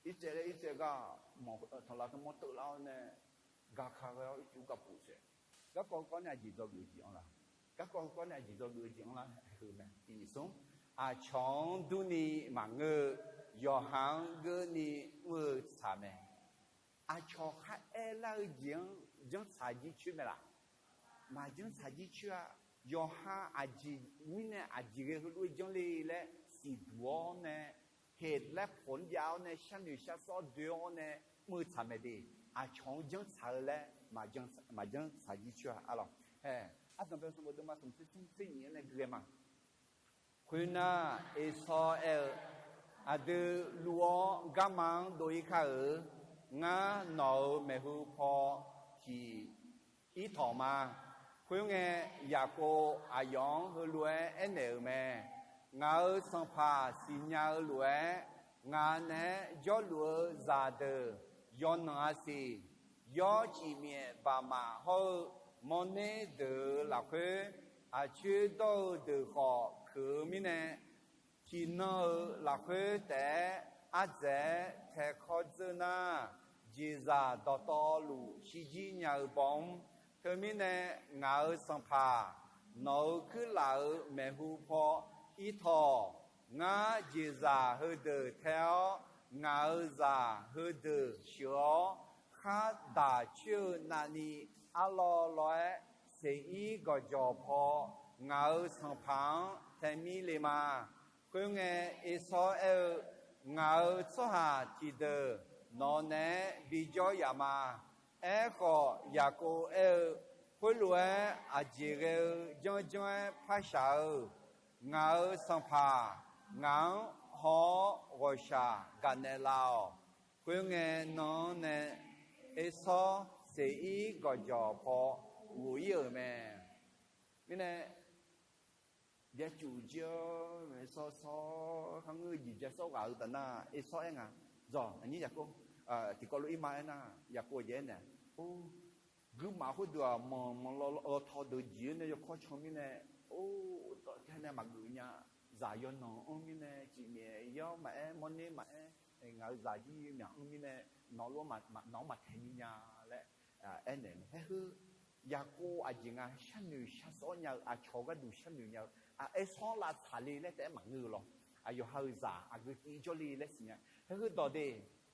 irtsaev laer irtsaev gar, manqtanqlav khoermawr teuvlar-awr nae, gaka ghae-awr ircuf gapuf saef. Garkawv heukawv nae aqjeq dzawgeuf-eu jeq anr la? Garkawv heukawv nae aqjeq dzawgeuf-eu jeq anr lar? Heu mae, tiq nyiq smr. Aqcawq-anr durni maqngeur-eu, yawqha-anr geurni mr-eu tsaq mae. Aqcawq kharaer lar-eu jeq-anr janrtsaq jircoer mae laq? Maqjanrtsaq jircoer-a. Yawqha aqjeq mirnae aqjeq ghae heulof-aer janr le laer siqduq-awr nae, heq laer khof-anr jav-awr nae, sharnoeq sharsawr doe-awr nae mr-eu tsaq mae de. Aqcawq-anr janrtsaq-eu laer maqjanrtsaq jircoer-a. Arlawq, ardanqbae sanqbof deuvma smq tser smr tser nyiq-anr nae gui ghae ma. Khoernar, Ersawr aer-eu, Aqdui luv-awr garma-anr dov-ir kar-euq. Ngar nawq-euq maeqhu paw tiq ir tawq ma. Khoerngae, Yaqkov aqyawf-anr heulof-aer aernaeq-euq mae. Ngaq-euq sanqpaq siqnya-eu lof-aer, ngaq naeq-aer jawrluf-eu zaqdeuq yawqnan-a siq. Yawr cifmyaef baqmaf hawr-eu mawrner deuq-euq lafkhoer, aqcoer dawr-eu deuq khawf keuq-eu mirnae, tiqnan-euq lafkhoer taef-aer ardzaeq-aer taekawr dzeur nar, jeqzaq dawqtawvluf shirjir nya-eu baw mr. Teumirnae, ngaq-euq sanqpaq, nawq-euq kuirlaf-euq maeqhu paw ir tawq. Ngar jeqzaq heudeuq tae-awr, ngaq-euq zaq heudeuq sheuq-awr, khar daq coer-eu navni arlawr lawr-aer, seqir gawqjawq paw ngaq-euq sanqpaq-anr tae mir le ma. Khoerngae, Ersawr aer-eu, Ngaq-euq tsawrhaq tiqdeuq nawq naeq-aer bijawr yaf ma. Aerkhawf, Yaqkov aer-eu, Khoerlof-aer aqjeq ghae-eu janrjanr-aer par shaq-eu? Ngaq-euq sanqpaq ngaq-anr haw-awr ghawqshaq gaqnaeq laf-awq. Khoerngae, nan-anr nae Ersawr seqir gawqjawq paw ghof-ir-euq mae. Mirnae, byacuq jir-awr maeqsawr sawr kharngeur jeq byarsawr ghaq-eu taf nar, Ersawr aer nga, Dzawq, aqnyir Yaqkov, tiqkawv lof-ir ma aer nar, Yaqkov aqjeq aernaeq, Or, guirmaf khoerdeuq-aq, manq manq law law taw deuq jeq-anr nae yawkawr can mirnae, or, dawq tae nae maqgeuf nya. Zaq yawqnan anr mirnae, cifmyaef yawr maqaer, mawrner maqaer, ngaq-euq zaq jir myaq anr mirnae, nawq lof-aer nawq-anr maqtae mir nya laer aernaeq mae. Haer heu, Yaqkov aqjeq nga sharnoeq sharsawr nya-eu, aqcawq gharduq sharnoeq nya-eu, Ersawr lavtsaq le laer taef-aer maqngeur-eu lawr. Aqyawf ha-euq zaq aqgeu tiv jawr le laer siqnya. Haer heu dawq de,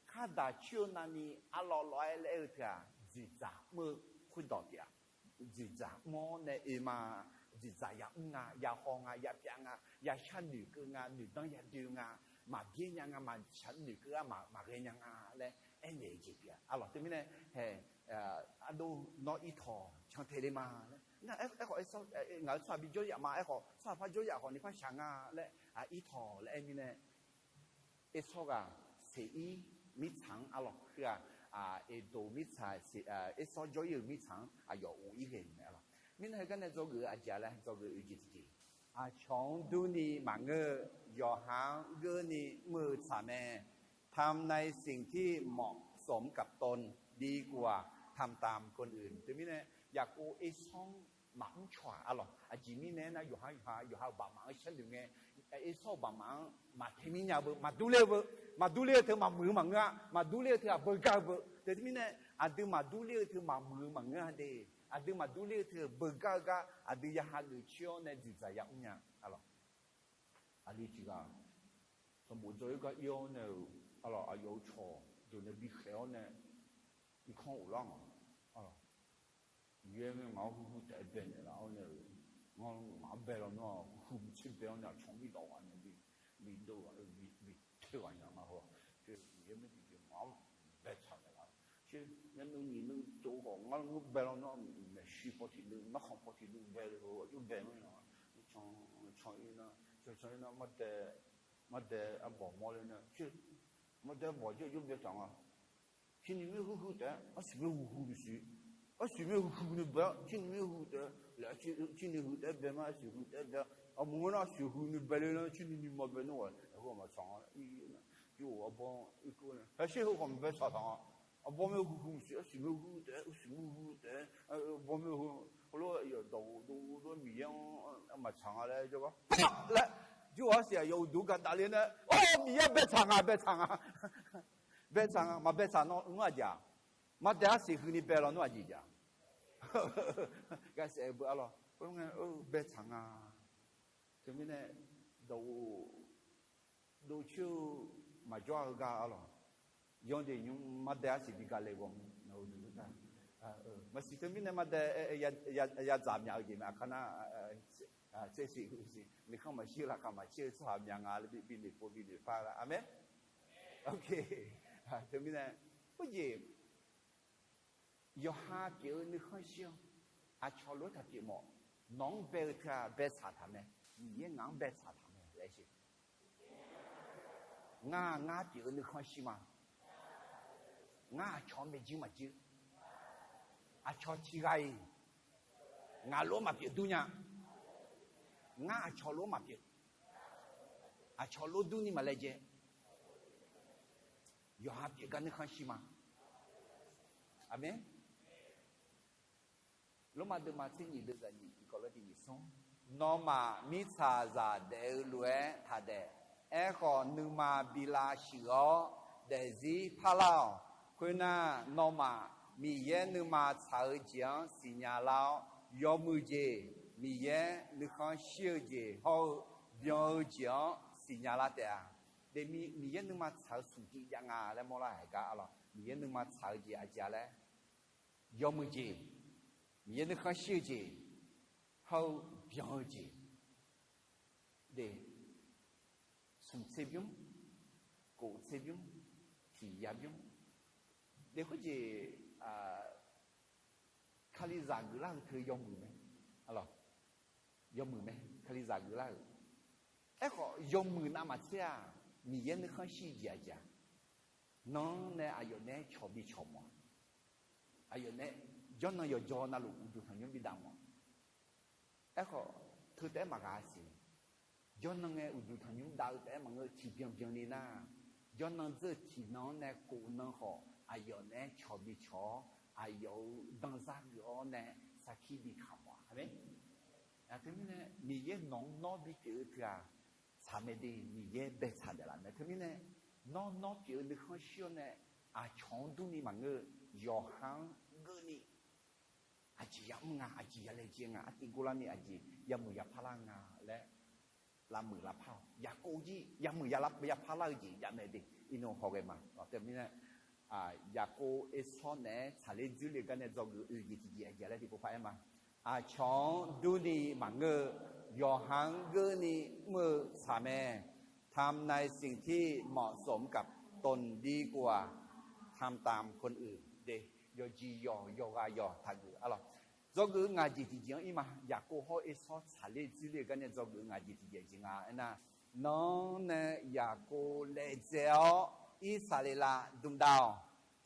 khar daq coer-eu navni arlawr lawr-aer laer aer-eu teu-aq, dzoeqdzaq mr-eu khoerdawq taef-a. Dzoeqdzaq mr-awr nae oe ma. Dzoeqdzaq yamr nga, yahaw nga, yapyav nga, yashar noeqkeuv nga, noeqdanr yadoe nga, maqbyaer nya nga, maqshaq noeqkeuv-a, maqghae nya nga laer aernaeq-eu jeq pyeuf-a. Arlawq teumirnae, hae, ardov nawr ir tawq can tae le ma laer. Nar aerkhawf, ngaq-euq tsawrhaq bijawr yaf ma. Aerkhawf tsawrhaq par jawr yaf khawf ni par shaq nga laer, ir tawq laer aer mirnae, Ersawr ghaq seqir mirtsaq-anr arlawq, heu-aq, Eqdoq mirtsaq, Ersawr jawr-ir-euq mirtsaq-anr aqyawf ghof-ir ghae-euq mae arlawq. Mirnae heugar nae dzawgeuf-eu aqjeq laer dzawgeuf-eu jeq tiqjeq, aqcawq-anr durni maqngeur-eu, yawqha-anr geurni mr-eu tsaq mae. ทำในสิ่งที่เหมาะสมกับตน ดีกว่าทำตามคนอื่น teumirnae, Yaqkov Ersawr-anr maqmr caw-aq arlawq. Aqjeq mirnae aernar, yawqha yawqha yawqha-euq baqmaf-anr sharnoeq ngae, Ersawr-euq baqmaf-anr maqtae mir nya beu, maqdur ler-eu beu, maqdur ler-eu teu maqmuiq-eu maqngeur-a, maqdur ler-eu teu-aq beugar-eu beu. Teumirnae, aqdui maqdur ler-eu teu maqmuiq-eu maqngeur-a de. Aqdui maqdur ler-eu teu beugar-eu gar aqdui ya hageuf coer-awr nae dzoeqdzaq yamr nya arlawq. Aqli tiq ghaq sanqbof dzaw-ir gar ir-awr nae-euq arlawq, aqyawf-euq cawq deuq nae bikhaeq-awr nae irkanr ghoflar nga. Miqyaer maer ngaq-anr hurhur taef-aer baenaeq laf-awr nae-euq, ngar ngaq-anr bae lawnmr-aq, hurhur mqtser bae-awr nae aqcawq-anr bi dawq ghaq nae bi dov ghaq bi bi toeq ghaq nya nga haw. Miqyaer maer tiqjeq ngaq-anr baetsaq naeq laf. Sher, nyanuiv nyiq nuiv tsov khawf ngar ngeur bae lawnmr-aq, maeqshi paw tiq nuiv, narkhanq paw tiq nuiv bae le-eu aqjox bae-anr nya. Can can Canq ir nar, canq ir nar, mardae, mardae arbawq mawrler nar, mardae arbawq jir aqjox baetaq nga. Cirni maer huiq huiq taef-aer, arsiq maer huiq huiq maqsiq. Arsiq maer huiq huiq ni bae-a, cirni maer huiq taef-aer, laer, cirni huiq taef-aer bae ma, arsiq huiq taef-aer bae-a. Aqmur ngeur nar arsiq huiq ni bae le nar, cirni ni ma bae nar-aq, aqhawr maqtsanq nga. Jir-aq arbawr irkeuv nae, haer sher heu khawf maqbae tsaq taq nga. Arbawr maer huiq huiq maqsiq, arsiq maer huiq taef-aer, arsiq maer huiq taef-aer, arbawr maer huiq, heulof-aer dawq dov dov-aer Miqyaer-anr maqtsaq nga laer jawrgar paq laer, jir-aq arsiq aqyawf uqduq gaqdavle nae, or, Miqyaer baetsaq nga, baetsaq nga. Baetsaq nga, maqbaetsaq nawr aqjeq-aq, mardae arsiq huiq ni bae lawnmr aqjeq jeq-aq. Gaqsaef beu arlawr, baetsaq nga. Teumirnae dawq dovcoer-eu maqjawr-a heugar arlawr. Yawdaef nymr mardae arsiq bi gale ghawqmya-eu, maqsiq teumirnae mardae yadzaq myaq-eu jeq mae, aqkar nar, tsersiq huiq siq nuikhanr maqshir-eu laqkhaq maqcaer-eu tsawrhaq myaq nga laer bi noeqpov bi noeqpar-eu la. Aqmeq. Teumirnae khoerjeq yawqha pyeuf-eu nuikhanr shir-awr, aqcawq lof-aer taq pyeuf mawf. Nawq-anr bae-eu teu-aq baetsaq taq mae. Miqyaer ngaq-anr baetsaq taq mae laer shir. Ngar, ngar pyeuf-eu nuikhanr shir ma. Ngar aqcawq-anr baejir maqjir. Aqcawq tiqghaq-iq ngaq lof-aer maqpyeuf dur nya. Ngar aqcawq lof-aer maqpyeuf. Aqcawq lof durni maqlaejae. Yawqha pyeuf gar nuikhanr shir ma. Aqmeq. Lormav deuvma tser nyiq deuvzaq nyiq tiqkawv lof tiq nyiq smr. Nawmaf mirtsaqzaq daef-eu lof-aer taq daef. Aerkhawf nuima bi lavshuif-awr daefzir parlar-awq. Khoernar, nawmaf Miqyaer nuima tsaq-eu jeq-anr siqnya lar-awr, yawmuiq jeq, Miqyaer nuikhanr shir-eu jeq hawr-eu byan-eu jeq-anr siqnya lar taef-a. Daefmi Miqyaer nuima tsaq-eu smq tiv jav nga laer mawrlar-aq gar arlawr. Miqyaer nuima tsaq-eu jeq aqjeq-a laer, yawmuiq jeq, Miqyaer nuikhanr shir-eu jeq, hawr-eu byan-eu jeq, de, smq tser bymr, kof tser bymr, tiq ya bymr, de khoerjeq, Kalizaq geuflar-eu teu yawmuiq mae. Arlawr, yawmuiq mae, Kalizaq geuflar-euq. Aerkhawf yawmuiq navmaqtser-aq, Miqyaer nuikhanr shir jeq aqjeq-a. Nan-anr nae aqyawf naeq-aer cawq bi cawq mawf-a. Aqyawf nae, jawrnan yawqjawr navluf uqduq tanqnymr bi dav mawf-a. Aerkhawf, teu taef-aer maqghaq siq. Jawrnan ngae uqduq tanqnymr dav-eu taef-aer maqngeur, tiqbyan byanni nar, jawrnan dzeur-eu tiqnan-anr nae kof nan khawf, aqyawf naeq-aer cawq bi cawq-awr, aqyawf-euq danzar geuf-awr nae sarkir bi kaq mawf-a. Aqmeq. Aqteu mirnae, Miqyaer nawq-anr nawr bipyeuf-eu teu-aq, tsaq mae de, Miqyaer baetsaq daef laf mae. Teumirnae, nawr nawr pyeuf-eu nuikhanr shir-awr nae, aqcawq-anr durni maqngeur-eu, yawqha-anr geurni, aqjeq yamr nga, aqjeq yalaejae nga, artiv gorlarni aqjeq yamuiq yapar lar nga laer, lavmuiq lavpar-awq. Yaqkov jir yamuiq yapar lar-eu jeq jav mae de, irnur hawghae ma. Teumirnae, Yaqkov Ersawr naeq-aer tsaqler dzoerler-eu gar nae dzawgeuf oeq jeq tiqjeq aqjeq laer tiqpov paq-aer ma. Aqcawq-anr durni maqngeur-eu, yawqha-anr geurni mr-eu tsaq mae. ทำในสิ่งที่เหมาะสมกับตนดีกว่า ทำตามคนอื่น de, yawqjeq yawq yawqghaq yawq taqgeuf arlawr. Dzawgeuf-eu ngaq jeq tiqjeq-anr ir ma. Yaqkov hawr Ersawr tsaqler dzoerler-eu gar nae dzawgeuf-eu ngaq jeq tiqjeq jeq nga aernar, nan-anr nae Yaqkov laedzae-awr, Irsaqleqlav dmq dav-awq.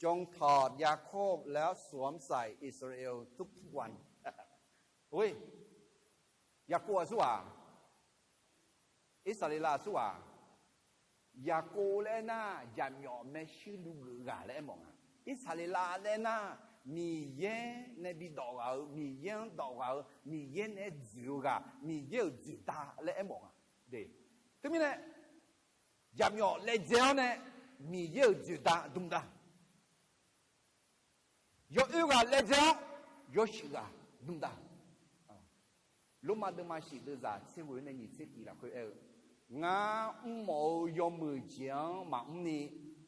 จงถอดยาโคบแล้วสวมใส่อิสราเอลทุกๆวัน Yaqkov aqsur ghaq, Irsaqleqlav aqsur ghaq. Yaqkov laer aernar, jaqmyawf maershuir luv geuf ghaq laer aermawf nga. Irsaqleqlav laer aernar, Miqyaer nae bidawq ghaq-euq, Miqyaer-anr dawq ghaq-euq, Miqyaer naeq-aer dzoeq-eu ghaq, Miqyaer-euq dzoeqda laer aermawf nga. Teumirnae, jaqmyawf laedzae-awr nae Miqyaer-euq dzoeqda dmq dav. Yawoer ghaq laedzae-awr, yawshuif ghaq dmq dav. Lormav deuvma shif deuvzaq tser ghoe nae nyiq tser tiq lafkhoer aer-eu, Ngar mrmawf-eu yawmuiq jeq-anr maqmr ni,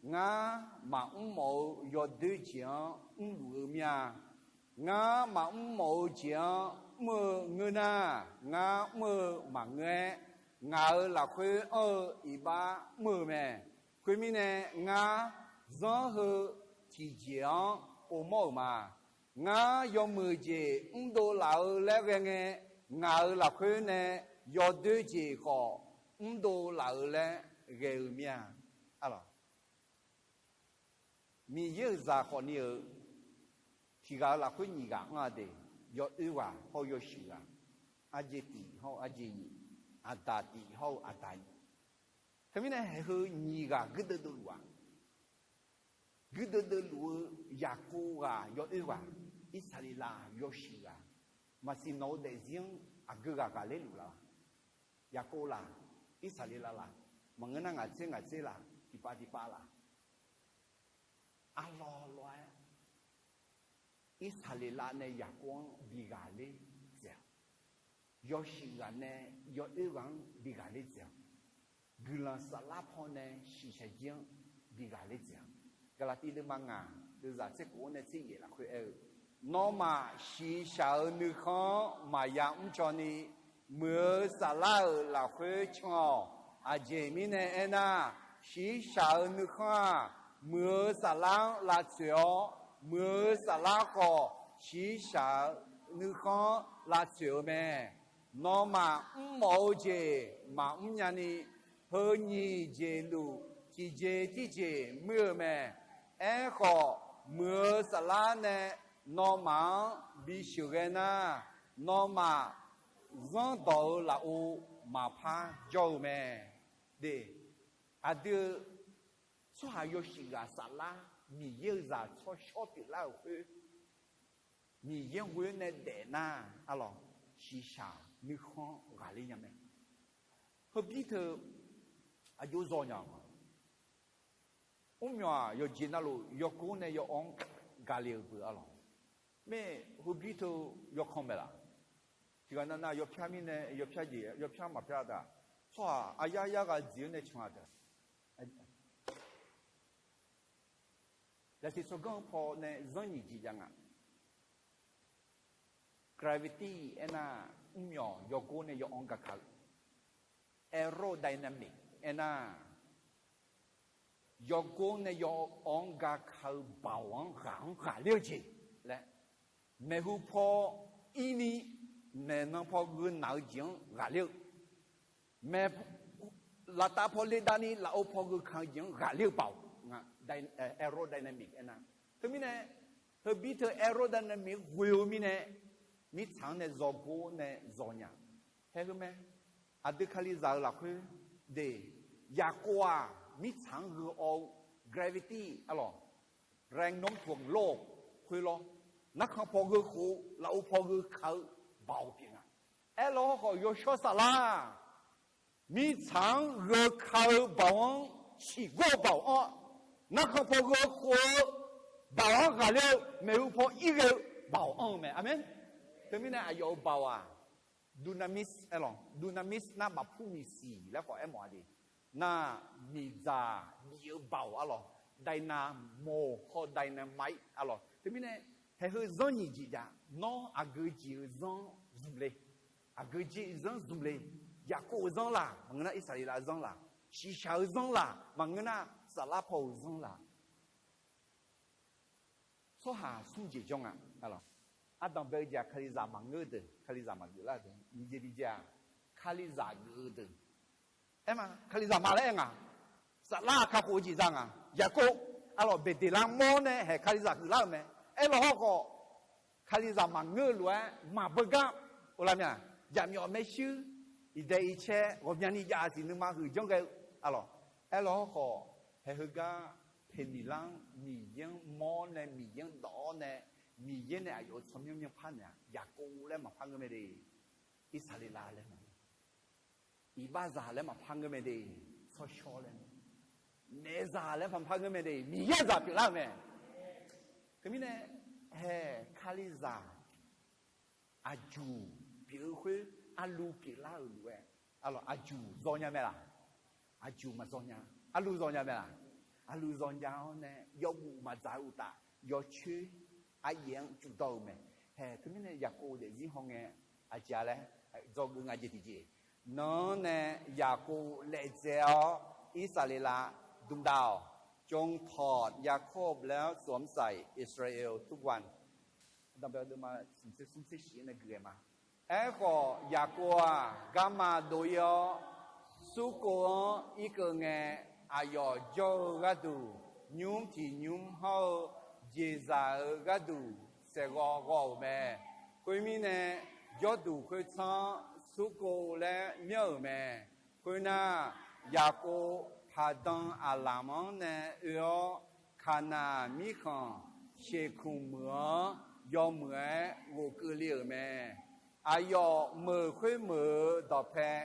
ngar maqmr mawf-eu yawdoer jeq-anr mrluf-eu mir-a. Ngar maqmr mawf-eu jeq-anr mr-eu ngeur nar, ngar mr-eu maqngeur-aer, ngaq-euq lafkhoer anr-eu iqbax mr-eu mae. Khoermirnae, ngar zanr heu tiqjeq-anr povmawr-euq ma. Ngar yawmuiq jeq mrdov laf-eu laer ghae ngae, ngaq-euq lafkhoer nae yawdoer jeq khawf mrdov laf-eu laer ghae-eu mir-a. Arlawq, Miqyaer-euq zaq khawfni-euq tiq ghaq-euq lafkhoer nyiq ghaq anr-a de, yawoer ghaq hawr-eu yawshuif ghaq, arjeq tif hawr-eu arjeq nyiq, aqdaq tif hawr-eu aqdaq nyiq. Teumirnae haeq heu nyiq ghaq guirdeuv deuvluf-aq, guirdeuv deuvluf-eu Yaqkov ghaq yawoer ghaq, Irsaqleqlav yawshuif ghaq, maqsiq nawq-eu daefzir-anr aqgeu ghaq ghaqler luf laf-a? Yaqkov laf, Irsaqleqlav laf, maqngeur nar ngaq tser ngaq tser laf, tiqpav tiqpav laf, arlawr lawr-aer Irsaqleqlav nae Yaqkov-anr bi ghaqler dzaeq-awq. Yawshuif ghaq nae yawoer ghaq-anr bi ghaqler dzaeq-awq. Guiqlanq saflar pawnae shiqshaq jir-anr bi ghaqler dzaeq-awq. Gaqlaqtiv deuvma ngaq deuvzaq tser khof-anr nae tser yaef lafkhoer aer-eu, nawmaf shiqshaq-eu nuikhanr-anr maqya mrcaw ni, muiq-eu saflar-euq lafkhoer can-awq. Aqjeq mirnae aernar, shiqshaq-eu nuikhanr-aq, muiq-eu saflar-anr lavtsoeq-awr, muiq-eu saflar khawf shiqshaq-eu nuikhanr-anr lavtsoeq-eu mae. Nawmaf mrmawf-eu jeq maqmr nyani, heu nyiq jeq luf tiqjeq tirjeq muir-eu mae. Aerkhawf, muiq-eu saflar nae nawmaf-anr bisheuq ghae nar, nawmaf zanrdawq-eu lafov maqpar jawr-eu mae. De, aqdui-eu tsawrhaq yawshuif ghaq saflar Miqyaer-eu zaq tsawrshawr pyeuflar-euq khoer, Miqyaer ghoer nae daef nar, arlawq, shiqshaq nuikhanr ghaqler nya mae. Heubir teu aqjox zaw nya-awq. Mrmyawq-aq, yawqjeq navluf yawgor nae yaw-anr gaqle-euq beu, arlawq. Mae, heubir teu yawkan maeq laf. Tiqghaq nav nav yawpyar mirnae yawpyar jeq, yawpyar maqpyar taq. Tsawrhaq aqyar yar ghaq dziq-awr nae can-a taq. Zaqsiq tsawrganr-eu paw nae zanr nyiq jeq jav nga. Gravity aernar, mrmyawq yawgor nae yaw-anr gaq ka-eu. Aerodynamic aernar, yawgor nae yaw-anr gaq ka-eu baoq-anr ghaq-anr ghaqler-eu jeq laer, maeqhu paw irni maeqnan paw gheu naq-eu jeq-anr ghaqler-eu, maeq, laftav paw le davni lafov paw gheu ka-eu jeq-anr ghaqler-eu baoq nga. Aerodynamic aernar, teumirnae heubir teu aerodynamic ghoe-eu mirnae, mirtsaq-anr nae zawgor nae zaw nya. Hae heu mae. Aqdui Kalizaq-eu lafkhoer de, Yaqkov-aq mirtsaq-anr gheu-awr-eu gravity, arlawq, แรงโน้มถ่วงโลก khoerlawr, narkhan paw gheu khof-eu lafov paw gheu ka-eu baoq pyeuf nga. Aerlawr hawrkhawf yawshawr saflar mirtsaq-anr gheu ka-eu baoq-anr, siqgor-eu baoq-anr, narkhan paw gheu khof-eu baoq-anr ghaqler-eu, maeqhu paw irghae-eu baoq anr-eu mae. Aqmeq. Teumirnae aqyawf-euq baoq-aq, dunamis aerlawq, dunamis nar maqpur miqsiq laer khawf aermawf-a de. Nar, miqdzaq bif-eu baoq arlawq, dynamo hawr dynamite arlawq. Teumirnae haeq heu zanr nyiq jeq jav, nawr aqgeu jeq-eu zanr zmq le. Aqgeu jeq-eu zanr zmq le. Yaqkov-eu zanr laq, maqngeur nar Irsaqleqlav-eu zanr laq, shiqshaq-eu zanr laq, maqngeur nar saflar paw-euq zanr laq. Tsawrhaq smr jeq jawr nga. Ardanq bae-eu jeq-aq, Kalizaq maqngeur-eu deuq, Kalizaq maqgeuf lar-eu deuq, nyiq jeq tiqjeq-aq, Kalizaq geuf-eu deuq. Aer ma, Kalizaq ma laer aer nga. Saflar kakhof-eu jeq za nga. Yaqkov, arlawq, Beqdeqlar mawr nae haeq Kalizaq huiqlar-euq mae. Aerlawq hawrkhawf, Kalizaq maqngeur-eu lof-aer maqbeugar, olavmya, jaqmyawf maershuir, iqdaeq iqcae ghawqmyani jav siq nuima huiq janr ghae-eu, arlawq. Aerlawq hawrkhawf, haeq heugar Peqmiqlar-anr Miqyaer-anr mawr nae Miqyaer-anr dawq-awr nae, Miqyaer nae aqyawf-euq tsawrmyanr myanr par naeq-a, Yaqkov laer maqpar ngeur mae de. Irsaqleqlav laer maqngeur. Iqbaxzaq laer maqpar ngeur mae de. Tsawrshawr laer, naeqzaq laer maqpar ngeur mae de. Miqyaer zaq pyeuflar-euq mae. Teumirnae, haeq Kalizaq aqjuq pyeuf-eu khoer, arlu pyeuflar-euq lof-aer, arlawq, aqjuq zawnya mae laq? Aqjuq maqzaw nya. Arlu zawnya mae laq? Arlu zawnya-awr nae yawbuf maqdzaq-eu uqtaf, yawcoer aryaef-anr cuvdawr-eu mae. Haeq teumirnae Yaqkov daefzir hawngae, aqjeq-a laer, dzawgeuf nga jeq tiqjeq. Nan-anr nae Yaqkov laejae-awr, Irsaqleqlav dmqdav-awq. จงถอด Yakob แล้วสวมใส่ Israel ทุกวัน. Ardanq bae-eu deuvma smq tser smr tser shif-anr nae gui ghae ma. Aerkhawf, Yaqkov-aq, garma dov-ir-awr, smrkov-anr irkeuv ngae, aqyawf jawr-eu gharduq, nymr tiq nymr hawr-eu jeqzaq-euq gharduq saeqghawv ghawv-euq mae. Khoermirnae, jawrduq khoertsanr smrkov laer myanr-euq mae. Khoernar, Yaqkov Paqdan aqlamq-anr nae oe-awr, Kaqnaq mirkhanq Sheqkmq meuq-anr yawmuiq-aer ghofkeuv le-euq mae. Aqyawf meuq khoermeuq-euq dawqpae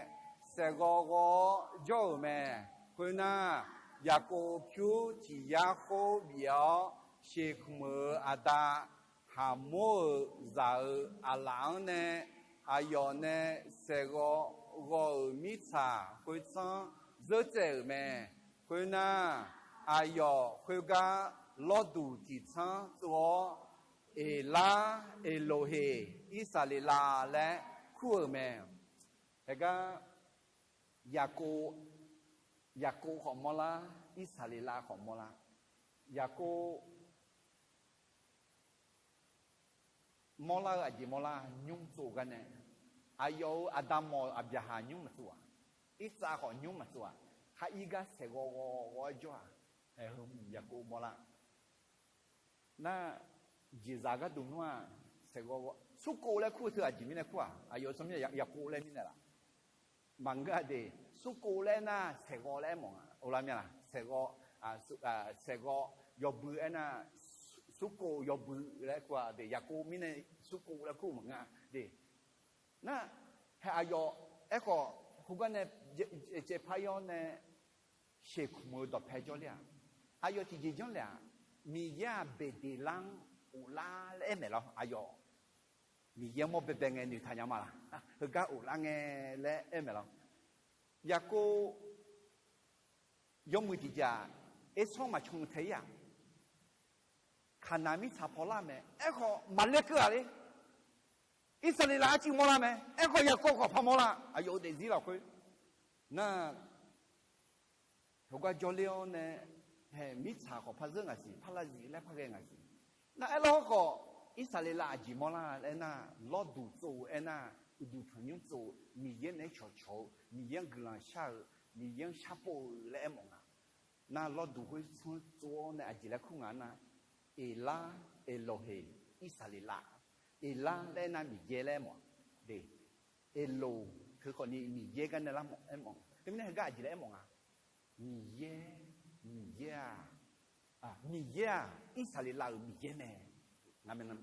saeqghawv ghawv-awr jawr-euq mae. Khoernar, Yaqkov pyur tiq yar khoer bif-awr, Sheqkmq-euq aqda Haqmor-euq zaq-euq aqlaf-anr nae aqyawf nae saeqghawv ghawv-euq mirtsaq khoertsanr zeur tsaev-euq mae. Khoernar, aqyawf khoergar lawrduq tiq tsanr tsov-awr, Eqlar, Eqloqheq, Irsaqleqlav laer kur-euq mae. Haegar Yaqkov, Yaqkov khawf mawrlar, Irsaqleqlav khawf mawrlar. Yaqkov mawrlar-eu aqjeq mawrlar, nymr tsov garnae, aqyawf-euq aqda mawf-euq Aqbyaqhaq nymr maqtsov-aq, Irsaq khawf nymr maqtsov-aq, khar ir gar saeqghawv ghawv ghawv-aer jawr-aq, aer-eu Yaqkov mawrlar. Nar, jeqzaq gharduq nmr-aq, saeqghawv ghawv smrkov laer kur-eu teu aqjeq mirnae kur-aq, aqyawf-euq tsawrmyanr Yaqkov laer mirnae laf. Maqngeur-a de, smrkov laer aernar saeqghawv laer aermawf nga, olar mya laq? Saeqghawv, saeqghawv yawbui aernar, smrkov yawbui laer kur-a de, Yaqkov mirnae smrkov laer kur maqngeur-a de. Nar, hae aqyawf, aerkhawf, khoergar nae caevpar-ir-awr nae, Sheqkmq-eu dawqpae jawrler-aq, aqyawf tiqjeq janrle-aq, Miqyaer-aq Beqdeqlar-anr ghoflar laer aer maeq lawr, aqyawf Miqyaer mawr baebae ngae noeqtaq nya ma laq? Heugar ghoflar ngae laer aer maeq lawr. Yaqkov yawmuiq tiqjeq-aq, ersanr maqcan tae-ir-aq, Kaqnaq mirtsaq pawlar mae. Aerkhawf, maqler keuv-aq le. Irsaqleqlav arcuiv mawrlar mae. Aerkhawf, Yaqkov khawf par mawrlar. Aqyawf-euq daefzir lafkhoer nar, heugar jawrler-awr nae, hae mirtsaq khawf par zeur ngaq siq, par lav zif laer par ghae ngaq siq. Nar, aerlawr khawf, Irsaqleqlav aqjeq mawrlar laer aernar, lawrduq tsov-eu aernar, uqduq tanqnymr tsov-eu, Miqyaer naeq-aer cawqcawq-eu, Miqyaer-anr guiqlanq shar-eu, Miqyaer-anr sharpov-eu laer aermawf nga. Nar, lawrduq khoertsanr tsov-awr nae aqjeq laer kur nga nar, Eqlar, Eqloqheq, Irsaqleqlav. Eqlar laer aernar Miqyaer laer aermawf de. Eqloq teukhawfni Miqyaer gar nae lar mawf aermawf. Teumirnae heugar aqjeq laer aermawf nga, Miqyaer, Miqyaer-aq, Miqyaer-aq Irsaqleqlav-euq Miqyaer mae.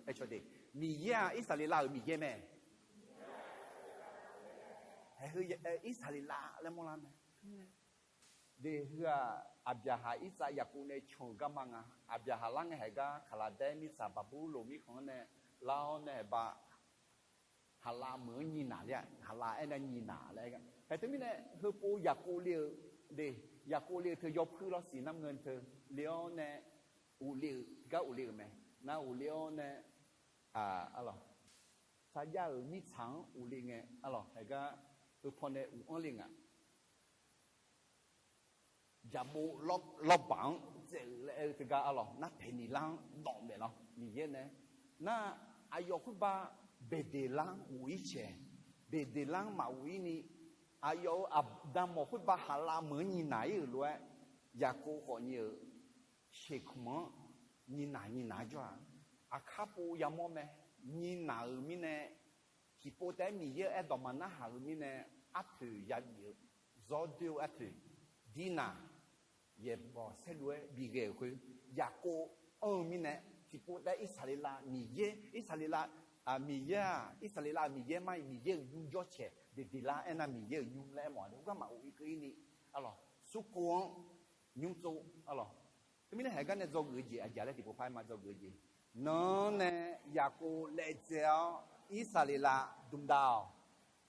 Aer caw de, Miqyaer-aq Irsaqleqlav-euq Miqyaer mae. Hae heu Irsaqleqlav laer mawrlar mae. De heu-aq, Aqbyaqhaq, Irsaq, Yaqkov nae can-euq garma nga. Aqbyaqhaq lar ngae haeq gar Kaqlaqdaer mirtsaq Baqburloq mirkhanq-anr nae lar-awr nae haeq ba, Haqlav meuq-anr nyiq naq ler-a. Haqlav aernar nyiq naq laer aer gar. Hae teumirnae heupov Yaqkov le-eu de, Yaqkov le-eu teu yawpuir lawr siq nar ngeur teu le-awr nae, uqle-euq gar uqle-euq mae. Nar uqle-awr nae, arlawq, sarjax-euq mirtsaq-anr uqle ngae arlawq, haeq gar heu pawnae uq-anr le nga. Jaqbov lawrbaq-anr tsaev-euq laer aer-eu teugar arlawq, narpaeq niqlar-anr dawq maeq lawr Miqyaer nae. Nar, aqyawf khoerba Beqdeqlar-anr ghof-ir caeq, Beqdeqlar-anr maqghof-ir ni, aqyawf-euq aqda mawq khoerba Haqlav meuq-anr nyiq naq-ir-euq lof-aer, Yaqkov khawfni-euq Sheqkmq-anr nyiq naq nyiq naq-aer jawr-aq, aqkar pov yamawr mae. Nyiq naq-euq mirnae, tiqpov taef-aer Miqyaer-euq aerdawq maqnarhaq-euq mirnae, arpoeq yabif-eu, zawr doer-eu arpoeq, Dirnaq yaeqbawq saerlu-aer bighae-euq khoer, Yaqkov anr-eu mirnae, tiqpov taef-aer Irsaqleqlav Miqyaer, Irsaqleqlav, Miqyaer-aq, Irsaqleqlav-euq Miqyaer mar-iq, Miqyaer-euq nymr jawr caeq, Beqdeqlar aernar Miqyaer-euq nymr laer aermawf-a. Khoergar maqghof-ir keuv-ir ni, arlawq, smrkov-anr nymr tsov, arlawq. Teumirnae haeq gar nae dzawgeuf-eu jeq aqjeq laer tiqpov par-aer ma dzawgeuf-eu jeq. Nan-anr nae Yaqkov laevdzae-awr Irsaqleqlav dmdav-awq.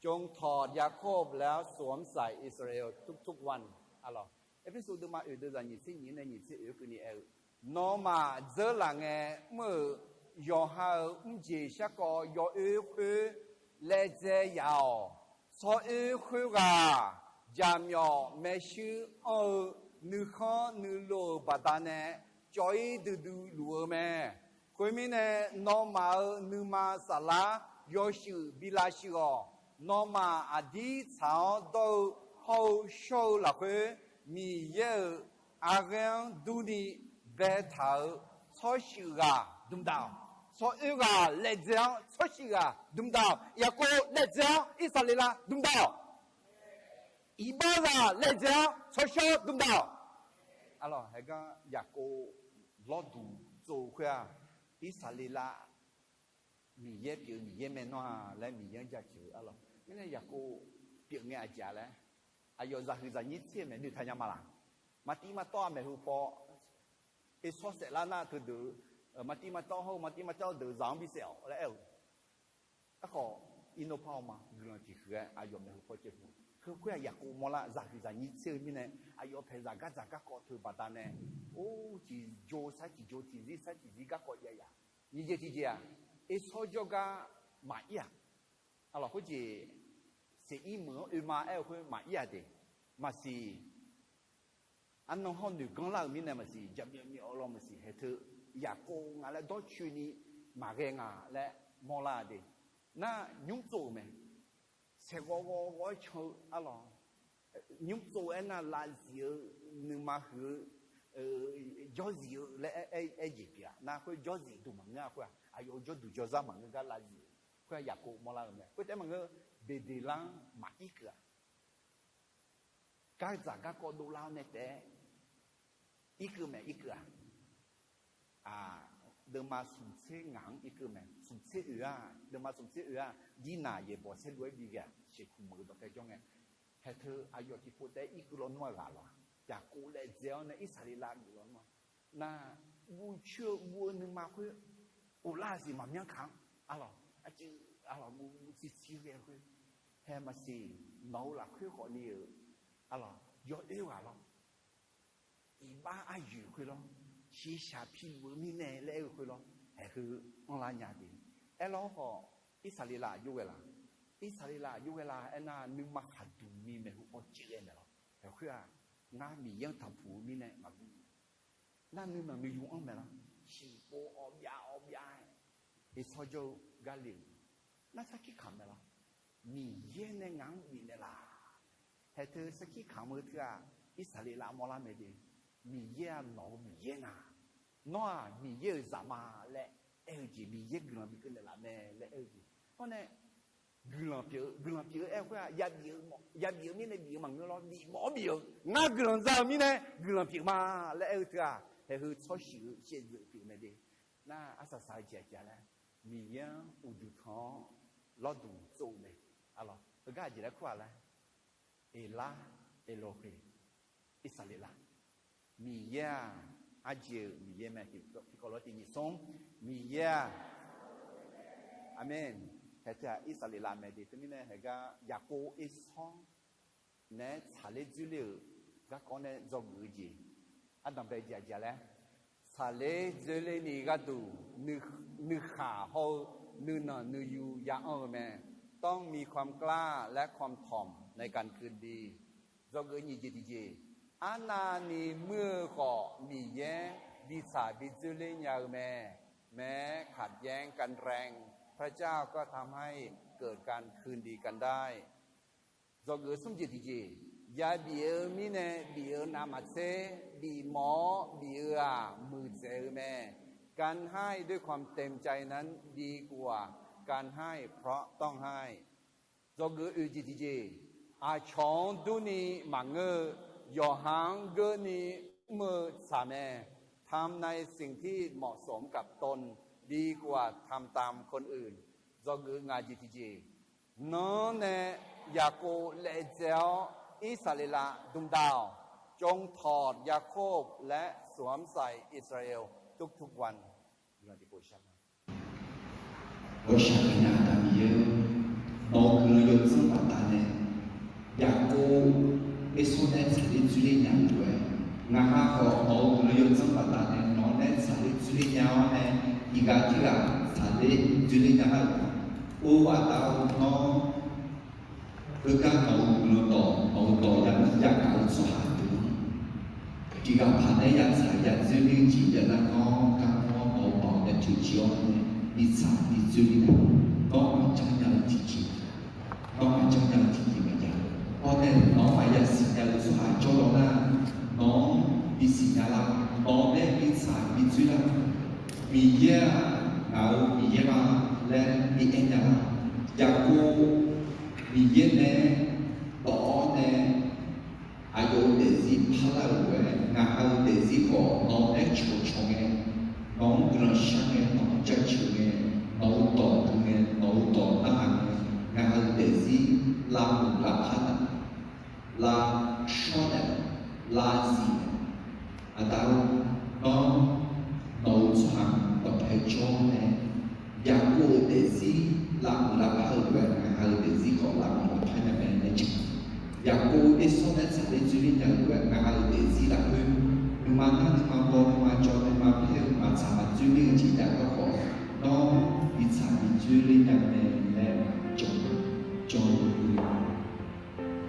จงถอด Yaakov แล้วสวมใส่ Israel ทุกๆ วัน arlawq. Erpersu deuvma oeq deuvzaq nyiq tser nyiq-anr nae nyiq tser oeq-anr keuvni aer-eu, nawmaf dzeurlaf ngae mr-euq yawqha-euq mrjeq shar kawv yawoer khoer laevdzae yaf-awq. Tsawroer khoerghaq jaqmyawf maershuir anr-eu nuikhanr nuilov-euq baqdanae cawv-ir duidui luf-eu mae. Khoermirnae, nawmaf-euq nuima saflar yawshuif bi lavshuif-awq. Nawmaf aqdir tsaq-awr dawr-eu hawr-eu shawr-eu lafkhoer, Miqyaer-euq arghaer-anr durni baetaq-euq tsawrshuif ghaq dmq daq-awq. Tsawroer ghaq laejae-anr tsawrshuif ghaq dmq daq-awq. Yaqkov laejae-anr Irsaqleqlav dmq daq-awq. Iqbaxzaq laejae-anr tsawrshawr dmq daq-awq. Arlawq, haeqgar Yaqkov lawrduq tsov-eu khoer-aq, Irsaqleqlav Miqyaer pyeuf-eu Miqyaer mae nawr-aq laer Miqyaer-anr jaceuq-eu arlawq. Mirnae Yaqkov pyeuf ngae aqjeq-a laer, aqyawf zaqhuiq zaqnyir tser-eu maeqnoeq taqnya ma laq? Maqtiv maqtawv-a maeqhu paw, ersawr saeflar nar teudeuq, maqtiv maqtawv hawr-eu maqtiv maqtawv deuq zaq-anr bisaef-awq laer aer-eu. Aerkhawf, irnor par-awr ma guiqlanq tiqhuiq-aer aqyawf maeqhu paw caev hu. Heu khoer-aq Yaqkov mawrlar zaqhuiq zaqnyir tser-eu mirnae, aqyawf paeq zaqgar dzaq garkawv teu baqdanae, or, tiqjo sar tiqjo, tiqzir sar tiqzir garkawv jav yaf. Nyiq jeq tiqjeq-aq, ersawr jawrgar maqir-aq, arlawq khoerjeq, Seqir meuq-anr oe ma aer-eu khoer maqir-aq de, maqsiq. Arnan hawr noeq ganr lar-euq mirnae maqsiq, jaqmyawf myawf-eu lawr maqsiq, haeq teu Yaqkov nga laer dawrcoeni maqghae nga laer mawrlar-a de. Nar nymr tsov-euq mae. Saeqghawv ghawv ghawv-aer can-eu arlawq. Nymr tsov-aer nar lavzif-eu, nuima huiq-eu, jawrzif-eu laer aer jeq pyeuf-a. Nar khoer jawrzif duq maqngeur-a khoer-aq, aqyawf-euq jawrduq jawrzar maqngeur gar lavzif-eu khoer-aq Yaqkov mawrlar-euq mae. Khoertaef maqngeur, beqdeqlar-anr maqir keuv-a. Gardzaq garkawv dovlar-awr nae taef-aer irkeuv mae, irkeuv-aq. Aq, deuvma smq tser ngaq-anr irkeuv mae. Smq tser oe-aq, deuvma smq tser oe-aq, dirnaq yaeqbawq saerlu-aer bi ghae-aq, sheuqkuq meuq-eu dawqpae jawr ngae. Haeq teu aqyawf tiqpov taef-aer irkeuv lawnmr-aq ghaq lawq-a. Yaqkov laejae-awr nae Irsaqleqlav geuf lawnmr-aq. Nar, guv coer-eu guv-eu nuima khoer, uvlar-aq siq maqmyanr kaq-anr, arlawq, aqcuiv, arlawq, guv guv tsir tsir ghae-eu khoer, hae maqsiq, nawq-euq lafkhoer khawfni-euq, arlawq, yawoer ghaq lawr, iqbax aryoeq khoer lawr, shiqshaq piluf-eu mirnae laer aer-eu khoer lawr, haeq heu anrlar nya de. Aerlawr khawf, Irsaqleqlav aqjox ghae laq? Irsaqleqlav aqjox ghae laq aernar, nuima khaqduq ni maeqhu paw caev ghae naeq lawr. Haeq khoer-aq, ngar Miqyaer-anr taqpuq-eu mirnae maqbi nar nuinanq nuiyu anr mae lawr. Shiqpov awbyav awbyav-aer ersawr jawr-eu gar le-euq nar sarkir kamq mae lawr. Miqyaer nae ngaq-anr bifnaeq laf. Haeq teu sarkir kamq-eu teu-aq, Irsaqleqlav mawrlar mae de. Miqyaer-aq nawq-eu Miqyaer nga. Nawr-aq Miqyaer-euq zaq ma laer aer-eu jeq, Miqyaer guiqlanq bikeuv naeqlaf mae laer aer-eu jeq. Hawr nae guiqlanq pyeuf-eu, guiqlanq pyeuf-eu aer-eu khoer-aq, yabif-eu mirnae bif-eu maqngeur lawr, bifmawf-awr bif-eu, ngar guiqlanq za-eu mirnae guiqlanq pyeuf ma laer aer-eu teu-aq, haeq heu tsawrshuif-eu shaevdzeuf pyeuf mae de. Nar arsaq saq-eu jeq aqjeq laer, Miqyaer-anr uqduq tanq-awr lawrduq tsov-eu mae. Arlawq, heugar aqjeq laer kur-aq laer, Eqlar, Eqloqheq, Irsaqleqlav. Miqyaer-aq, arjeq-euq Miqyaer mae. Tiqkawv lof-aer tiq nyiq smr, Miqyaer-aq, aqmeq. Haeq teu-aq Irsaqleqlav mae de. Teumirnae haeq gar Yaqkov ersawr naeq-aer tsaqler dzoerler-euq garkawv nae dzawgeuf-eu jeq, ardanqbae jeq aqjeq laer, tsaqler dzoerler ni gharduq, nuikhaq hawr-eu nuinanq nuiyu ya anr-eu mae. ต้องมีความกล้าและความถ่อมในการคืนดี Dzawgeuf nyiq jeq tiqjeq, arnavni muir-eu khawf Miqyaer bitsaq bidzoerler nya-eu mae. แม้ขัดแย้งกันแรง พระเจ้าก็ทำให้เกิดการคืนดีกันได้ Dzawgeuf smr jeq tiqjeq, yabif-eu mirnae bif-eu navmaqtser, bifmawf-awr bif-eu-aq muiqdzaeq-eu mae. การให้ด้วยความเต็มใจนั้นดีกว่า การให้เพราะต้องให้ Dzawgeuf oeq jeq tiqjeq, aqcawq-anr durni maqngeur-eu, yawqha-anr geurni mr-eu tsaq mae. ทำในสิ่งที่เหมาะสมกับตน ดีกว่าทำตามคนอื่น Dzawgeuf ngaq jeq tiqjeq, nanr nae Yaqkov laejae-awr Irsaqleqlav dmq dav-awq. จงถอดยาโคบและสวมใส่อิสราเอลทุกๆวัน Gawqshaq kanya Aqda Miqyaer-or, nawq-euq guiqlanq yawdzanr baqdanae Yaqkov ersawr nae tsaqler dzoerler nya-eu lof-aer, ngaq ha khawf nawq-euq guiqlanq yawdzanr baqdanae nawq-anr nae tsaqler dzoerler nya-awr nae, iqghaq tirghaq tsaqler dzoerler nya-eu, or Aqda-or, nawr heugar nawq-euq guiqlanq dawq, nawq-euq dawq yagaq-eu tsawrhaq deuq-anr tiqghaq paq nae yatsaq yadzoer ler-eu jeq jav nar, nawr gar nawr nawq-euq dawq nae toeqciv-awr nae bitsaq bidzoerler nya-eu, nawr armr Miqyaer-aq, ngaq-euq Miqyaer ma laer bi aer nya-a. Yaqkov Miqyaer nae dawq-awr nae aqyawf-euq daefzir parlar-euq lof-aer, ngaq ha-eu daefzir khawf nawq-anr aer cawqcawq ngae, nawq-anr guiqlanq shar ngae, nawq-anr jaceuq ngae, nawq-euq dawq dui ngae, nawq-euq dawq narhaq ngae, ngaq ha-eu daefzir lavmuiq lavpar naeq, lavshawr naeq, lavzif naeq, aqda-or, nawr nawq-euq tsawrhaq dawqpae jawr-awr nae, Yaqkov-euq daefzir lavmuiq lavpar-euq lof-aer, ngaq ha-eu daefzir khawf lavmuiq lavpar nya mae laer jan. Yaqkov-euq ersawr nae tsaqler dzoerler nya-eu lof-aer, ngaq ha-euq daefzir lafkhoer nuima nar nuima baw, nuima jawr, nuima paer-eu maqtsaq maqdzoerler-eu jeq jav-aer khawf, nawr bi tsaq bi dzoerler nya mae laer jan, jan-eu lof-aer,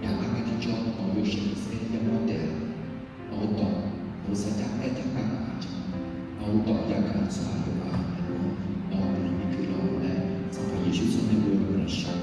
yaqlar ngae tiqjawr nawq-euq yawshaef saer yamawr taef-a. Nawq-euq dawq, nawq-euq sarjax aertaq gar ngaq-anr jan, nawq-euq dawq yagaq-eu tsawrhaq yawqghaq-anr nawq-euq guiqlanq bi guiqlanq-awq laer, Sanqpaq Yeqsur tsawrmyanr lof-aer guiqlanq shar